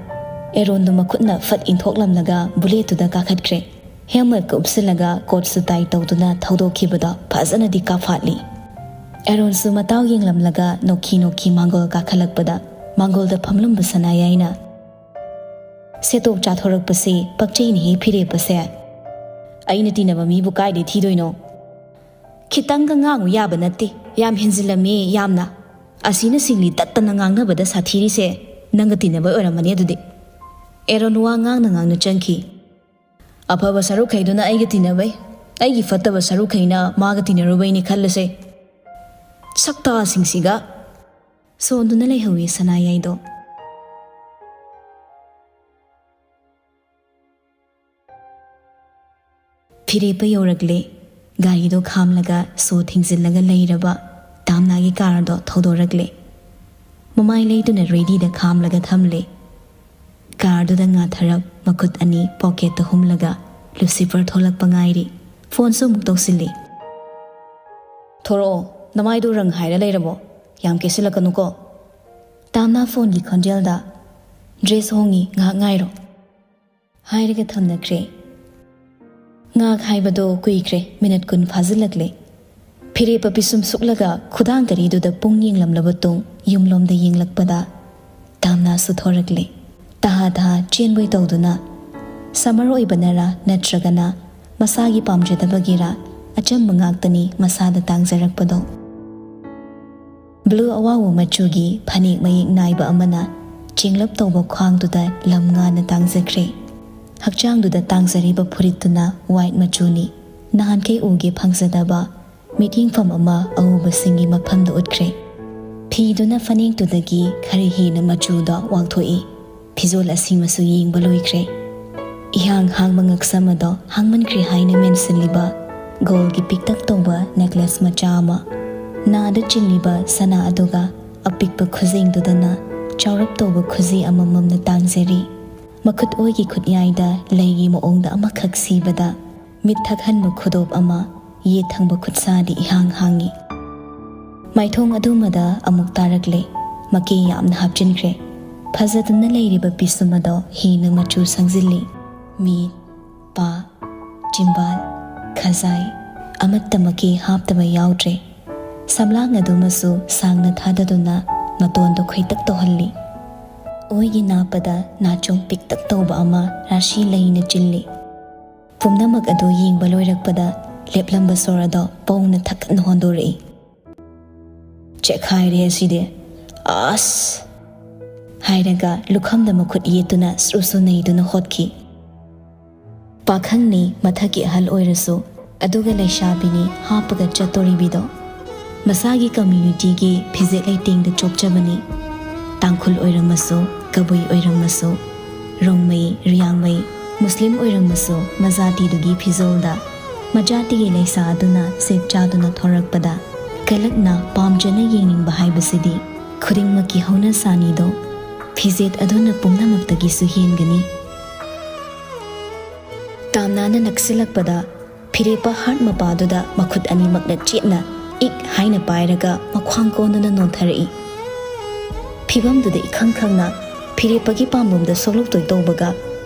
ꯑꯦꯔꯣꯟꯗꯨ ꯃꯈꯨꯠꯅ ꯐꯠ ꯏꯟꯊꯣꯛꯂꯝꯂꯒ ꯕꯨꯂꯦꯠꯇꯨꯗ ꯀꯥꯈꯠꯈ꯭ꯔꯦ꯫ ꯍꯦꯜꯃꯦꯠꯀ ꯎꯞꯁꯤꯜꯂꯒ ꯀꯣꯠꯁꯨ ꯇꯥꯏ ꯇꯧꯗꯨꯅ ꯊꯧꯗꯣꯛꯈꯤꯕꯗꯣ ꯐꯖꯅꯗꯤ ꯀꯥꯐꯥꯠꯂꯤ꯫ ꯑꯦꯔꯣꯟꯁꯨ ꯃꯇꯥꯎ ꯌꯦꯡꯂꯝꯂꯒ ꯅꯣꯛꯈꯤ ꯅꯣꯛꯈꯤ ꯃꯥꯡꯒꯣꯜ ꯀꯥꯈꯠꯂꯛꯄꯗ ꯃꯥꯡꯒꯣꯜꯗ ꯐꯝꯂꯝꯕ ꯁꯅꯥꯌꯥꯏꯅ, "ꯁꯦꯇꯣꯛ ꯆꯥꯊꯣꯔꯛꯄꯁꯤ ꯄꯛꯆꯩꯅꯦꯍꯦ ꯐꯤꯔꯦꯞꯄꯁꯦ꯫ ꯑꯩꯅ ꯇꯤꯟꯅꯕ ꯃꯤꯕꯨ ꯀꯥꯏꯗꯩ ꯊꯤꯗꯣꯏꯅꯣ? ꯈꯤꯇꯪꯒ ꯉꯥꯡꯉꯨ ꯌꯥꯕ ꯅꯠꯇꯦ꯫ ꯌꯥꯝ ꯍꯦꯟꯖꯤꯜꯂꯝꯃꯦ, ꯌꯥꯝꯅ꯫ ꯑꯁꯤꯅ ꯁꯤꯡꯂꯤ ꯇꯠꯇꯅ ꯉꯥꯡꯅꯕꯗ ꯁꯥꯊꯤꯔꯤꯁꯦ ꯅꯪꯒ ꯇꯤꯟꯅꯕ ꯑꯣꯏꯔꯝꯃꯅꯤ ꯑꯗꯨꯗꯤ꯫ ꯑꯦꯔꯣꯟ ꯋꯥ ꯉꯥꯡꯅ ꯉꯥꯡꯅ ꯆꯪꯈꯤ꯫ ꯑꯐꯕ ꯁꯔꯨꯛꯈꯩꯗꯨꯅ ꯑꯩꯒ ꯇꯤꯟꯅꯕꯩ, ꯑꯩꯒꯤ ꯐꯠꯇꯕ ꯁꯔꯨꯛꯈꯩꯅ ꯃꯥꯒ ꯇꯤꯟꯅꯔꯨꯕꯩꯅꯤ ꯈꯜꯂꯁꯦ꯫ ꯁꯛꯇꯥꯁꯤꯡꯁꯤꯒ꯫ ꯁꯣꯟꯗꯨꯅ ꯂꯩꯍꯧꯏ ꯁꯅꯥꯌꯥꯏꯗꯣ꯫ ꯐꯤꯔꯦꯞꯄ ꯌꯧꯔꯛꯂꯦ꯫ ꯒꯥꯔꯤꯗꯣ ꯈꯥꯝꯂꯒ ꯁꯣ ꯊꯤꯡꯖꯤꯜꯂꯒ ꯂꯩꯔꯕ ꯇꯥꯝꯅꯥꯒꯤ ꯀꯥꯔꯗꯣ ꯊꯧꯗꯣꯔꯛꯂꯦ꯫ ꯃꯃꯥꯏ ꯂꯩꯗꯨꯅ ꯔꯦꯗꯤꯗ ꯈꯥꯝꯂꯒ ꯊꯝꯂꯦ꯫ ꯀꯥꯔꯗꯨꯗ ꯉꯥꯊꯔꯞ ꯃꯈꯨꯠ ꯑꯅꯤ ꯄꯣꯀꯦꯠꯇ ꯍꯨꯝꯂꯒ ꯂꯨꯁꯤꯐꯔ ꯊꯣꯛꯂꯛꯄ ꯉꯥꯏꯔꯤ꯫ ꯐꯣꯟꯁꯨ ꯑꯃꯨꯛ ꯇꯧꯁꯤꯜꯂꯤ꯫ "ꯊꯣꯔꯛꯑꯣ, ꯅꯃꯥꯏꯗꯣ ꯔꯪ ꯍꯥꯏꯔ ꯂꯩꯔꯕꯣ? ꯌꯥꯝ ꯀꯦꯁꯤꯜꯂꯛꯀꯅꯨꯀꯣ"꯫ ꯇꯥꯝꯅꯥ ꯐꯣꯟꯒꯤ ꯈꯣꯟꯖꯦꯜꯗ, "ꯗ꯭ꯔꯦꯁ ꯍꯣꯡꯉꯤ, ꯉꯥꯏꯍꯥꯛ ꯉꯥꯏꯔꯣ" ꯍꯥꯏꯔꯒ ꯊꯝꯅꯈ꯭ꯔꯦ꯫ ꯉꯥꯏꯍꯥꯛ ꯍꯥꯏꯕꯗꯣ ꯀꯨꯏꯈ꯭ꯔꯦ, ꯃꯤꯅꯠ ꯀꯨꯟ ꯐꯥꯖꯤꯜꯂꯛꯂꯦ꯫ ꯐꯤꯔꯦꯞꯄ ꯄꯤꯁꯨꯝ ꯁꯨꯛꯂꯒ ꯈꯨꯗꯥꯡ ꯀꯔꯤꯗꯨꯗ ꯄꯨꯡ ꯌꯦꯡꯂꯝꯂꯕ ꯇꯨꯡ ꯌꯨꯝꯂꯣꯝꯗ ꯌꯦꯡꯂꯛꯄꯗ ꯇꯥꯝꯅꯥꯁꯨ ꯊꯣꯔꯛꯂꯦ꯫ ꯇꯍꯥ ꯇꯍꯥ ꯆꯦꯟꯕꯣꯏ ꯇꯧꯗꯨꯅ, ꯁꯝꯃꯔ ꯑꯣꯏꯕꯅꯔꯥ ꯅꯠꯇ꯭ꯔꯒꯅ ꯃꯁꯥꯒꯤ ꯄꯥꯝꯖꯗꯕꯒꯤꯔꯥ, ꯑꯆꯝꯕ ꯉꯥꯛꯇꯅꯤ ꯃꯁꯥꯗ ꯇꯥꯡꯖꯔꯛꯄꯗꯣ꯫ ꯕ꯭ꯂꯨ ꯑꯋꯥꯎꯕ ꯃꯆꯨꯒꯤ ꯐꯅꯦꯛ ꯃꯌꯦꯛ ꯅꯥꯏꯕ ꯑꯃꯅ ꯆꯦꯡꯂꯞ ꯇꯧꯕ ꯈ꯭ꯋꯥꯡꯗꯨꯗ ꯂꯝ ꯉꯥꯅ ꯇꯥꯡꯖꯈ꯭ꯔꯦ꯫ ꯍꯛꯆꯥꯡꯗꯨꯗ ꯇꯥꯡꯖꯔꯤꯕ ꯐꯨꯔꯤꯠꯇꯨꯅ ꯋꯥꯏꯠ ꯃꯆꯨꯅꯤ꯫ ꯅꯍꯥꯟꯈꯩ ꯎꯒꯦ ꯐꯪꯖꯗꯕ ꯃꯤꯠꯌꯦꯡꯐꯝ ꯑꯃ ꯑꯎꯕꯁꯤꯡꯒꯤ ꯃꯐꯝꯗ ꯎꯠꯈ꯭ꯔꯦ꯫ ꯐꯤꯗꯨꯅ ꯐꯅꯦꯛꯇꯨꯗꯒꯤ ꯈꯔ ꯍꯦꯟꯅ ꯃꯆꯨꯗ ꯋꯥꯎꯊꯣꯛꯏ꯫ ꯐꯤꯖꯣꯜ ꯑꯁꯤꯃꯁꯨ ꯌꯦꯡꯕ ꯂꯣꯏꯈ꯭ꯔꯦ꯫ ꯏꯍꯥꯡ ꯍꯥꯡꯕ ꯉꯛꯁꯝ ꯑꯗꯣ ꯍꯥꯡꯃꯟꯈ꯭ꯔꯦ ꯍꯥꯏꯅ ꯃꯦꯟꯁꯤꯜꯂꯤꯕ ꯒꯣꯜꯒꯤ ꯄꯤꯛꯇꯛ ꯇꯧꯕ ꯅꯦꯀ꯭ꯂꯦꯁ ꯃꯆꯥ ꯑꯃ, ꯅꯥꯗ ꯆꯤꯡꯂꯤꯕ ꯁꯅꯥ ꯑꯗꯨꯒ ꯑꯄꯤꯛꯄ ꯈꯨꯖꯦꯡꯗꯨꯗꯅ ꯆꯥꯎꯔꯞ ꯇꯧꯕ ꯈꯨꯖꯤ ꯑꯃꯃꯝꯅ ꯇꯥꯡꯖꯔꯤ꯫ ꯃꯈꯨꯠ ꯑꯣꯏꯒꯤ ꯈꯨꯠꯌꯥꯏꯗ ꯂꯩꯒꯤ ꯃꯑꯣꯡꯗ ꯑꯃꯈꯛ ꯁꯤꯕꯗ, ꯃꯤꯠ ꯊꯛꯍꯟꯕ ꯈꯨꯗꯣꯞ ꯑꯃ, ꯌꯦꯠ ꯊꯪꯕ ꯈꯨꯠꯁꯥꯗꯤ ꯏꯍꯥꯡ ꯍꯥꯡꯉꯤ꯫ ꯃꯥꯏꯊꯣꯡ ꯑꯗꯨꯃꯗ ꯑꯃꯨꯛ ꯇꯥꯔꯛꯂꯦ꯫ ꯃꯀꯦ ꯌꯥꯝꯅ ꯍꯥꯞꯆꯤꯟꯈ꯭ꯔꯦ꯫ ꯐꯖꯗꯨꯅ ꯂꯩꯔꯤꯕ ꯄꯤꯁꯨꯝ ꯑꯗꯣ ꯍꯦꯟꯅ ꯃꯆꯨ ꯁꯪꯖꯤꯜꯂꯤ꯫ ꯃꯤꯠ, ꯄꯥ, ꯆꯤꯝꯕꯥꯜ, ꯈꯖꯥꯏ, ꯑꯃꯠꯇ ꯃꯀꯦ ꯍꯥꯞꯇꯕ ꯌꯥꯎꯗ꯭ꯔꯦ꯫ ꯁꯝꯂꯥꯡ ꯑꯗꯨꯃꯁꯨ ꯁꯥꯡꯅ ꯊꯥꯗꯗꯨꯅ ꯃꯇꯣꯟꯗꯣ ꯈꯣꯏꯇꯛ ꯇꯧꯍꯜꯂꯤ꯫ ꯑꯣꯏꯒꯤ ꯅꯥꯞꯄꯗ ꯅꯥꯆꯣꯝ ꯄꯤꯛꯇꯛ ꯇꯧꯕ ꯑꯃ ꯔꯥꯁꯤ ꯂꯩꯅ ꯆꯤꯜꯂꯤ꯫ ꯄꯨꯝꯅꯃꯛ ꯑꯗꯨ ꯌꯦꯡꯕ ꯂꯣꯏꯔꯛꯄꯗ ꯂꯦꯞꯂꯝꯕ ꯁꯣꯔ ꯑꯗꯣ ꯄꯧꯅ ꯊꯛꯀꯠꯅ ꯍꯣꯟꯗꯣꯔꯛꯏ꯫ "ꯆꯦꯛꯈꯥꯏꯔꯦ ꯑꯁꯤꯗꯤ꯫ ꯑꯁ!" ꯍꯥꯏꯔꯒ ꯂꯨꯈꯝꯗ ꯃꯈꯨꯠ ꯌꯦꯠꯇꯨꯅ ꯁ꯭ꯔꯨ ꯁ꯭ꯔꯨ ꯅꯩꯗꯨꯅ ꯍꯣꯠꯈꯤ꯫ ꯄꯥꯈꯪꯅꯤ, ꯃꯊꯛꯀꯤ ꯑꯍꯜ ꯑꯣꯏꯔꯁꯨ, ꯑꯗꯨꯒ ꯂꯩꯁꯥꯕꯤꯅꯤ ꯍꯥꯞꯄꯒ ꯆꯠꯇꯣꯔꯤꯕꯤꯗꯣ꯫ ꯃꯁꯥꯒꯤ ꯀꯝꯃ꯭ꯌꯨꯅꯤꯇꯤꯒꯤ ꯐꯤꯖꯦꯠ ꯂꯩꯇꯦꯡꯗ ꯆꯣꯞꯆꯕꯅꯤ꯫ ꯇꯥꯡꯈꯨꯜ ꯑꯣꯏꯔꯝꯃꯁꯨ, ꯀꯕꯨꯏ ꯑꯣꯏꯔꯝꯃꯁꯨ, ꯔꯣꯡꯃꯩ, ꯔꯤꯌꯥꯡꯃꯩ, ꯃꯨꯁꯂꯤꯝ ꯑꯣꯏꯔꯝꯃꯁꯨ, ꯃꯖꯥꯇꯤꯗꯨꯒꯤ ꯐꯤꯖꯣꯜꯗ ꯃꯖꯥꯇꯤꯒꯤ ꯂꯩꯁꯥ ꯑꯗꯨꯅ ꯁꯦꯠ ꯆꯥꯗꯨꯅ ꯊꯣꯔꯛꯄꯗ ꯀꯂꯛꯅ ꯄꯥꯝꯖꯅ ꯌꯦꯡꯅꯤꯡꯕ ꯍꯥꯏꯕꯁꯤꯗꯤ ꯈꯨꯗꯤꯡꯃꯛꯀꯤ ꯍꯧꯅꯁꯥꯅꯤꯗꯣ꯫ ꯐꯤꯖꯦꯠ ꯑꯗꯨꯅ ꯄꯨꯝꯅꯃꯛꯇꯒꯤꯁꯨ ꯍꯦꯟꯒꯅꯤ꯫ ꯇꯥꯝꯅꯥꯅ ꯅꯛꯁꯤꯜꯂꯛꯄꯗ ꯐꯤꯔꯦꯞꯄ ꯍꯥꯔꯠ ꯃꯄꯥꯗꯨꯗ ꯃꯈꯨꯠ ꯑꯅꯤꯃꯛꯅ ꯆꯦꯠꯅ ꯏꯛ ꯍꯥꯏꯅ ꯄꯥꯏꯔꯒ ꯃꯈ꯭ꯋꯥꯡ ꯀꯣꯟꯗꯨꯅ ꯅꯣꯟꯊꯔꯛꯏ꯫ ꯐꯤꯕꯝꯗꯨꯗ ꯏꯈꯪ ꯈꯪꯅ ꯐꯤꯔꯦꯞꯄꯒꯤ ꯄꯥꯝꯕꯣꯝꯗ ꯁꯣꯛꯂꯛꯇꯣꯏ ꯇꯧꯕꯒ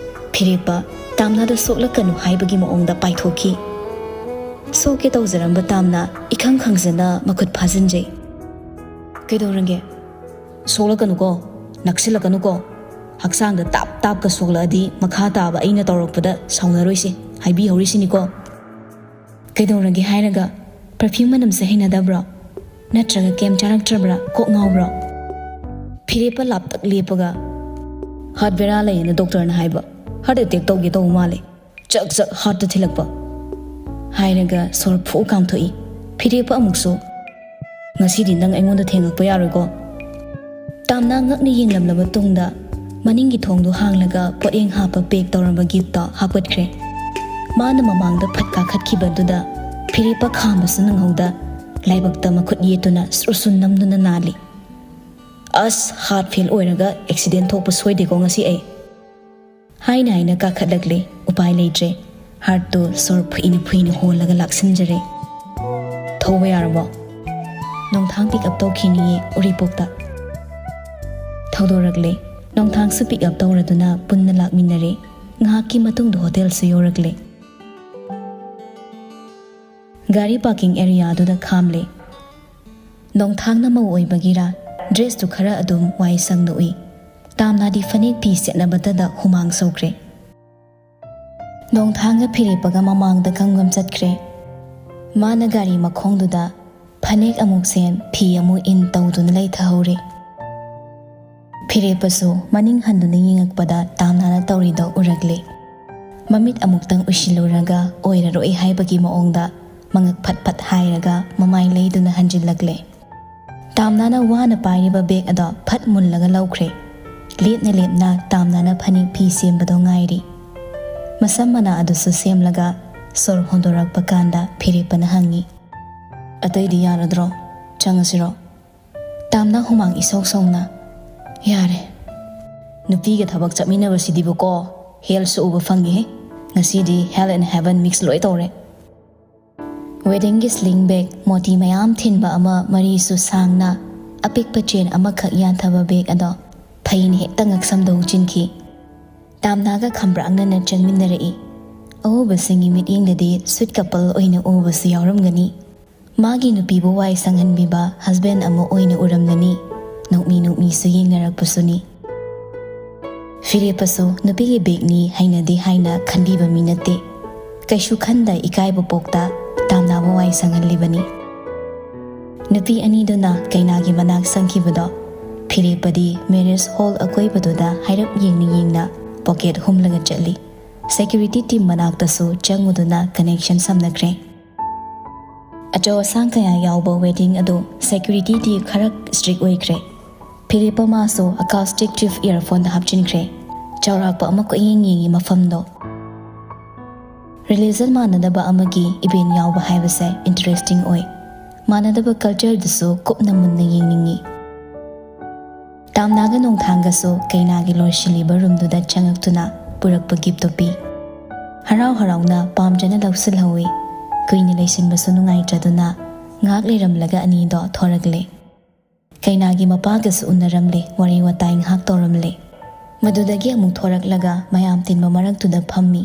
ꯐꯤꯔꯦꯞꯄ ꯇꯥꯝꯅꯥꯗ ꯁꯣꯛꯂꯛꯀꯅꯨ ꯍꯥꯏꯕꯒꯤ ꯃꯑꯣꯡꯗ ꯄꯥꯏꯊꯣꯛꯈꯤ꯫ ꯁꯣꯛꯀꯦ ꯇꯧꯖꯔꯝꯕ ꯇꯥꯝꯅꯥ ꯏꯈꯪ ꯈꯪꯖꯅ ꯃꯈꯨꯠ ꯐꯥꯖꯤꯟꯖꯩ꯫ "ꯀꯩꯗꯧꯔꯒꯦ?" "ꯁꯣꯛꯂꯛꯀꯅꯨꯀꯣ, ꯅꯛꯁꯤꯜꯂꯛꯀꯅꯨꯀꯣ꯫ ꯍꯛꯆꯥꯡꯗ ꯇꯥꯞ ꯇꯥꯞꯀ ꯁꯣꯛꯂꯛꯑꯗꯤ ꯃꯈꯥ ꯇꯥꯕ ꯑꯩꯅ ꯇꯧꯔꯛꯄꯗ ꯁꯥꯎꯅꯔꯣꯏꯁꯦ, ꯍꯥꯏꯕꯤꯍꯧꯔꯤꯁꯤꯅꯤꯀꯣ꯫ ꯀꯩꯗꯧꯔꯒꯦ ꯍꯥꯏꯔꯒ, ꯄꯔꯐ꯭ꯌꯨꯝ ꯃꯅꯝꯁꯦ ꯍꯩꯅꯗꯕ꯭ꯔꯣ? ꯅꯠꯇ꯭ꯔꯒ ꯀꯩꯝ ꯆꯥꯔꯛꯇ꯭ꯔꯕ꯭ꯔꯥ? ꯀꯣꯛ ꯉꯥꯎꯕ꯭ꯔꯣ?" ꯐꯤꯔꯦꯞꯄ ꯂꯥꯞꯇꯛ ꯂꯦꯞꯄꯒ, "ꯍꯥꯔꯠ ꯕꯦꯔꯥ ꯂꯩꯌꯦꯅ ꯗꯣꯛꯇꯔꯅ ꯍꯥꯏꯕ꯫ ꯍꯥꯔꯠ ꯑꯦꯇꯦꯛ ꯇꯧꯒꯦ ꯇꯧꯕ ꯃꯥꯜꯂꯦ꯫ ꯆꯛ ꯆꯛ ꯍꯥꯔꯠꯇ ꯊꯤꯜꯂꯛꯄ," ꯍꯥꯏꯔꯒ ꯁꯣꯔ ꯐꯨ ꯀꯥꯝꯊꯣꯛꯏ꯫ ꯐꯤꯔꯦꯞꯄ ꯑꯃꯨꯛꯁꯨ, "ꯉꯁꯤꯗꯤ ꯅꯪ ꯑꯩꯉꯣꯟꯗ ꯊꯦꯡꯉꯛꯄ ꯌꯥꯔꯣꯏꯀꯣ?" ꯇꯥꯝꯅꯥ ꯉꯛꯅ ꯌꯦꯡꯂꯝꯂꯕ ꯇꯨꯡꯗ ꯃꯅꯤꯡꯒꯤ ꯊꯣꯡꯗꯨ ꯍꯥꯡꯂꯒ ꯄꯣꯠꯌꯦꯡ ꯍꯥꯞꯄ ꯄꯦꯛ ꯇꯧꯔꯝꯕ ꯒꯤꯐꯇꯣ ꯍꯥꯞꯀꯠꯈ꯭ꯔꯦ꯫ ꯃꯥꯅ ꯃꯃꯥꯡꯗ ꯐꯠ ꯀꯥꯈꯠꯈꯤꯕꯗꯨꯗ ꯐꯤꯔꯦꯞꯄ ꯈꯥꯝꯕꯁꯨ ꯅꯪꯍꯧꯗ ꯂꯥꯏꯕꯛꯇ ꯃꯈꯨꯠ ꯌꯦꯠꯇꯨꯅ ꯁ꯭ꯔꯨ ꯁ꯭ꯔꯨ ꯅꯝꯗꯨꯅ ꯅꯥꯜꯂꯤ꯫ "ꯑꯁ, ꯍꯥꯔꯠ ꯐꯦꯜ ꯑꯣꯏꯔꯒ ꯑꯦꯛꯁꯤꯗꯦꯟ ꯊꯣꯛꯄ ꯁꯣꯏꯗꯦꯀꯣ ꯉꯁꯤ ꯑꯩ?" ꯍꯥꯏꯅ ꯍꯥꯏꯅ ꯀꯥꯈꯠꯂꯛꯂꯦ꯫ ꯎꯄꯥꯏ ꯂꯩꯇ꯭ꯔꯦ꯫ ꯍꯥꯔꯠꯇꯨ ꯁꯣꯔ ꯐꯨꯏꯅ ꯐꯨꯏꯅ ꯍꯣꯜꯂꯒ ꯂꯥꯛꯁꯤꯟꯖꯔꯦ꯫ "ꯊꯧꯕ ꯌꯥꯔꯕꯣ?" "ꯅꯣꯡꯊꯥꯡ ꯄꯤꯛ ꯑꯞ ꯇꯧꯈꯤꯅꯤꯌꯦ ꯎꯔꯤꯄꯣꯛꯇ꯫" ꯊꯧꯗꯣꯔꯛꯂꯦ꯫ ꯅꯣꯡꯊꯥꯡꯁꯨ ꯄꯤꯛ ꯑꯞ ꯇꯧꯔꯗꯨꯅ ꯄꯨꯟꯅ ꯂꯥꯛꯃꯤꯟꯅꯔꯦ꯫ ꯉꯥꯏꯍꯥꯛꯀꯤ ꯃꯇꯨꯡꯗ ꯍꯣꯇꯦꯜꯁꯨ ꯌꯧꯔꯛꯂꯦ꯫ ꯒꯥꯔꯤ ꯄꯥꯔꯀꯤꯡ ꯑꯦꯔꯤꯌꯥꯗꯨꯗ ꯈꯥꯝꯂꯦ꯫ ꯅꯣꯡꯊꯥꯡꯅ ꯃꯧ ꯑꯣꯏꯕꯒꯤꯔꯥ ꯗ꯭ꯔꯦꯁꯇꯨ ꯈꯔ ꯑꯗꯨꯝ ꯋꯥꯏ ꯁꯪꯅ ꯎꯏ꯫ ꯇꯥꯝꯅꯥꯗꯤ ꯐꯅꯦꯛ ꯐꯤ ꯁꯦꯠꯅꯕꯇꯗ ꯍꯨꯃꯥꯡ ꯁꯧꯈ꯭ꯔꯦ꯫ ꯅꯣꯡꯊꯥꯡꯒ ꯐꯤꯔꯦꯞꯄꯒ ꯃꯃꯥꯡꯗ ꯒꯝ ꯒꯝ ꯆꯠꯈ꯭ꯔꯦ꯫ ꯃꯥꯅ ꯒꯥꯔꯤ ꯃꯈꯣꯡꯗꯨꯗ ꯐꯅꯦꯛ ꯑꯃꯨꯛ ꯁꯦꯝ, ꯐꯤ ꯑꯃꯨꯛ ꯏꯟ ꯇꯧꯗꯨꯅ ꯂꯩꯊꯍꯧꯔꯦ꯫ ꯐꯤꯔꯦꯞꯄꯁꯨ ꯃꯅꯤꯡ ꯍꯟꯗꯨꯅ ꯌꯦꯡꯉꯛꯄꯗ ꯇꯥꯝꯅꯥꯅ ꯇꯧꯔꯤꯗꯣ ꯎꯔꯛꯂꯦ꯫ ꯃꯃꯤꯠ ꯑꯃꯨꯛꯇꯪ ꯎꯏꯁꯤꯜꯂꯨꯔꯒ ꯑꯣꯏꯔꯔꯣꯏ ꯍꯥꯏꯕꯒꯤ ꯃꯑꯣꯡꯗ ꯃꯉꯛ ꯐꯠ ꯐꯠ ꯍꯥꯏꯔꯒ ꯃꯃꯥꯏ ꯂꯩꯗꯨꯅ ꯍꯟꯖꯤꯜꯂꯛꯂꯦ꯫ ꯇꯥꯝꯅꯥꯅ ꯋꯥꯅ ꯄꯥꯏꯔꯤꯕ ꯕꯦꯒ ꯑꯗꯣ ꯐꯠ ꯃꯨꯜꯂꯒ ꯂꯧꯈ꯭ꯔꯦ꯫ ꯂꯦꯞꯅ ꯂꯦꯞꯅ ꯇꯥꯝꯅꯥꯅ ꯐꯅꯦꯛ ꯐꯤ ꯁꯦꯝꯕꯗꯣ ꯉꯥꯏꯔꯤ꯫ ꯃꯁꯝ ꯃꯅꯥ ꯑꯗꯨꯁꯨ ꯁꯦꯝꯂꯒ ꯁꯣꯔ ꯍꯣꯟꯗꯣꯔꯛꯄ ꯀꯥꯟꯗ ꯐꯤꯔꯦꯞꯄꯅ ꯍꯪꯉꯤ, "ꯑꯇꯩꯗꯤ ꯌꯥꯔꯗ꯭ꯔꯣ? ꯆꯪꯉꯁꯤꯔꯣ?" ꯇꯥꯝꯅꯥ ꯍꯨꯃꯥꯡ ꯏꯁꯧ ꯁꯧꯅ, "ꯌꯥꯔꯦ꯫ ꯅꯨꯄꯤꯒ ꯊꯕꯛ ꯆꯠꯃꯤꯟꯅꯕꯁꯤꯗꯤꯕꯀꯣ, ꯍꯦꯜꯁꯨ ꯎꯕ ꯐꯪꯉꯦꯍꯦ꯫ ꯉꯁꯤꯗꯤ hell and heaven mix ꯂꯣꯏ ꯇꯧꯔꯦ"꯫ ꯋꯦꯗꯤꯡꯒꯤ ꯁ꯭ꯂꯤꯡ ꯕꯦꯒ, ꯃꯣꯇꯤ ꯃꯌꯥꯝ ꯊꯤꯟꯕ ꯑꯃ, ꯃꯔꯤꯁꯨ ꯁꯥꯡꯅ, ꯑꯄꯤꯛꯄ ꯆꯦꯟ ꯑꯃꯈꯛ ꯌꯥꯟꯊꯕ ꯕꯦꯒ ꯑꯗꯣ ꯐꯩꯅ ꯍꯦꯛꯇ ꯉꯛꯁꯝꯗ ꯍꯨꯛꯆꯤꯟꯈꯤ꯫ ꯇꯥꯝꯅꯥꯒ ꯈꯝꯕ꯭ꯔꯥꯛꯅꯅ ꯆꯪꯃꯤꯟꯅꯔꯛꯏ꯫ ꯑꯎꯕꯁꯤꯡꯒꯤ ꯃꯤꯠꯌꯦꯡꯗꯗꯤ sweet couple ꯑꯣꯏꯅ ꯎꯕꯁꯨ ꯌꯥꯎꯔꯝꯒꯅꯤ꯫ ꯃꯥꯒꯤ ꯅꯨꯄꯤꯕꯨ ꯋꯥꯏ ꯁꯪꯍꯟꯕꯤꯕ husband ꯑꯃ ꯑꯣꯏꯅ ꯎꯔꯝꯂꯅꯤ꯫ ꯅꯣꯛꯃꯤ ꯅꯣꯛꯃꯤꯁꯨ ꯌꯦꯡꯅꯔꯛꯄꯁꯨꯅꯤ꯫ ꯐꯤꯔꯦꯞꯄꯁꯨ ꯅꯨꯄꯤꯒꯤ ꯕꯦꯒꯅꯤ ꯍꯩꯅꯗꯦ ꯍꯥꯏꯅ ꯈꯟꯕꯤꯕ ꯃꯤ ꯅꯠꯇꯦ꯫ ꯀꯩꯁꯨ ꯈꯟꯗ ꯏꯀꯥꯏꯕ ꯄꯣꯛꯇ ꯇꯥꯝꯅꯥꯕꯨ ꯋꯥꯏ ꯁꯪꯍꯜꯂꯤꯕꯅꯤ꯫ ꯅꯨꯄꯤ ꯑꯅꯤꯗꯨꯅ ꯀꯩꯅꯥꯒꯤ ꯃꯅꯥꯛ ꯆꯪꯈꯤꯕꯗꯣ ꯐꯤꯔꯦꯞꯄꯗꯤ marriage hall ꯑꯀꯣꯏꯕꯗꯨꯗ ꯍꯥꯏꯔꯞ ꯌꯦꯡꯅ ꯌꯦꯡꯅ pocket ꯍꯨꯝꯂꯒ ꯆꯠꯂꯤ꯫ Security team ꯃꯅꯥꯛꯇꯁꯨ ꯆꯪꯉꯨꯗꯨꯅ connection ꯁꯝꯅꯈ꯭ꯔꯦ꯫ ꯑꯆꯧ ꯑꯁꯥꯡ ꯀꯌꯥ ꯌꯥꯎꯕ wedding ꯑꯗꯨ security ꯗꯤ ꯈꯔ strict ꯑꯣꯏꯈ꯭ꯔꯦ꯫ ꯐꯤꯔꯦꯞꯄ ꯃꯥꯁꯨ acoustic tube earphone ꯗ ꯍꯥꯞꯆꯤꯟꯈ꯭ꯔꯦ꯫ ꯆꯥꯎꯔꯥꯛꯄ ꯑꯃ ꯀꯣꯏꯌꯦꯡ ꯌꯦꯡꯉꯤ ꯃꯐꯝꯗꯣ꯫ Religion ꯃꯥꯟꯅꯗꯕ ꯑꯃꯒꯤ event ꯌꯥꯎꯕ ꯍꯥꯏꯕꯁꯦ interesting ꯑꯣꯏ꯫ ꯃꯥꯟꯅꯗꯕ culture ꯗꯨꯁꯨ ꯀꯨꯞꯅ ꯃꯨꯟꯅ ꯌꯦꯡꯅꯤꯡꯉꯤ꯫ ꯇꯥꯝꯅꯥꯒ ꯅꯣꯡꯊꯥꯡꯒꯁꯨ ꯀꯩꯅꯥꯒꯤ ꯂꯣꯏꯁꯤꯜꯂꯤꯕ room ꯗꯨꯗ ꯆꯪꯉꯛꯇꯨꯅ ꯄꯨꯔꯛꯄ gift ꯇꯣ ꯄꯤ꯫ ꯍꯔꯥꯎ ꯍꯔꯥꯎꯅ ꯄꯥꯝꯖꯅ ꯂꯧꯁꯤꯜꯍꯧꯏ꯫ ꯀꯨꯏꯅ ꯂꯩꯁꯤꯟꯕꯁꯨ ꯅꯨꯡꯉꯥꯏꯇ꯭ꯔꯗꯨꯅ ꯉꯥꯏꯍꯥꯛ ꯂꯩꯔꯝꯂꯒ ꯑꯅꯤꯗꯣ ꯊꯣꯔꯛꯂꯦ꯫ ꯀꯩꯅꯥꯒꯤ ꯃꯄꯥꯒꯁꯨ ꯎꯅꯔꯝꯂꯦ, ꯋꯥꯔꯤ ꯋꯥꯇꯥꯏ ꯉꯥꯏꯍꯥꯛ ꯇꯧꯔꯝꯂꯦ꯫ ꯃꯗꯨꯗꯒꯤ ꯑꯃꯨꯛ ꯊꯣꯔꯛꯂꯒ ꯃꯌꯥꯝ ꯇꯤꯟꯕ ꯃꯔꯛꯇꯨꯗ ꯐꯝꯃꯤ꯫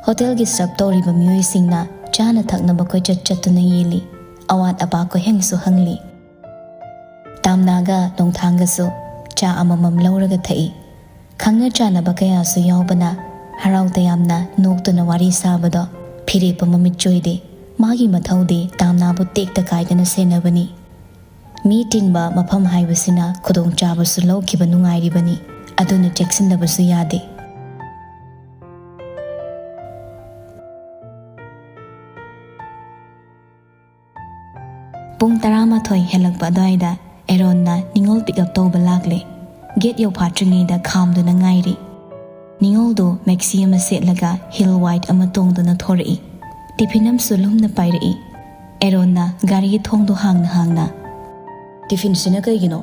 Hotel ꯒꯤ serve ꯇꯧꯔꯤꯕ ꯃꯤꯑꯣꯏꯁꯤꯡꯅ ꯆꯥꯅ ꯊꯛꯅꯕ ꯀꯣꯏꯆꯠ ꯆꯠꯇꯨꯅ ꯌꯦꯜꯂꯤ꯫ ꯑꯋꯥꯠ ꯑꯄꯥ ꯀꯣꯏꯍꯪꯁꯨ ꯍꯪꯂꯤ꯫ ꯇꯥꯝꯅꯥꯒ ꯅꯣꯡꯊꯥꯡꯒꯁꯨ ꯆꯥ ꯑꯃꯃꯝ ꯂꯧꯔꯒ ꯊꯛꯏ꯫ ꯈꯪꯅ ꯆꯥꯟꯅꯕ ꯀꯌꯥꯁꯨ ꯌꯥꯎꯕꯅ ꯍꯔꯥꯎ ꯇꯌꯥꯝꯅ ꯅꯣꯛꯇꯨꯅ ꯋꯥꯔꯤ ꯁꯥꯕꯗꯣ ꯐꯤꯔꯦꯞꯄ ꯃꯃꯤꯠ ꯆꯣꯏꯗꯦ꯫ ꯃꯥꯒꯤ ꯃꯊꯧꯗꯤ ꯇꯥꯝꯅꯥꯕꯨ ꯇꯦꯛꯇ ꯀꯥꯏꯗꯅ ꯁꯦꯟꯅꯕꯅꯤ꯫ ꯃꯤ ꯇꯤꯟꯕ ꯃꯐꯝ ꯍꯥꯏꯕꯁꯤꯅ ꯈꯨꯗꯣꯡꯆꯥꯕꯁꯨ ꯂꯧꯈꯤꯕ ꯅꯨꯡꯉꯥꯏꯔꯤꯕꯅꯤ, ꯑꯗꯨꯅ ꯆꯦꯛꯁꯤꯟꯗꯕꯁꯨ ꯌꯥꯗꯦ꯫ ꯄꯨꯡ ꯇꯔꯥꯃꯥꯊꯣꯏ ꯍꯦꯜꯂꯛꯄ ꯑꯗꯨꯋꯥꯏꯗ ꯑꯦꯔꯣꯟꯅ ꯅꯤꯉꯣꯜ pick up ꯇꯧꯕ ꯂꯥꯛꯂꯦ꯫ Gate ꯌꯧꯐꯥꯠꯇ꯭ꯔꯤꯉꯩꯗ ꯈꯥꯝꯗꯨꯅ ꯉꯥꯏꯔꯤ꯫ ꯅꯤꯉꯣꯜꯗꯨ maxi ꯑꯃ ꯁꯦꯠꯂꯒ heel white ꯑꯃ ꯇꯣꯡꯗꯨꯅ ꯊꯣꯔꯛꯏ꯫ Tiffin ꯑꯃꯁꯨ ꯂꯨꯝꯅ ꯄꯥꯏꯔꯛꯏ꯫ ꯑꯦꯔꯣꯟꯅ ꯒꯥꯔꯤꯒꯤ ꯊꯣꯡꯗꯨ ꯍꯥꯡꯅ ꯍꯥꯡꯅ, "Tiffinꯁꯤꯅ ꯀꯩꯒꯤꯅꯣ?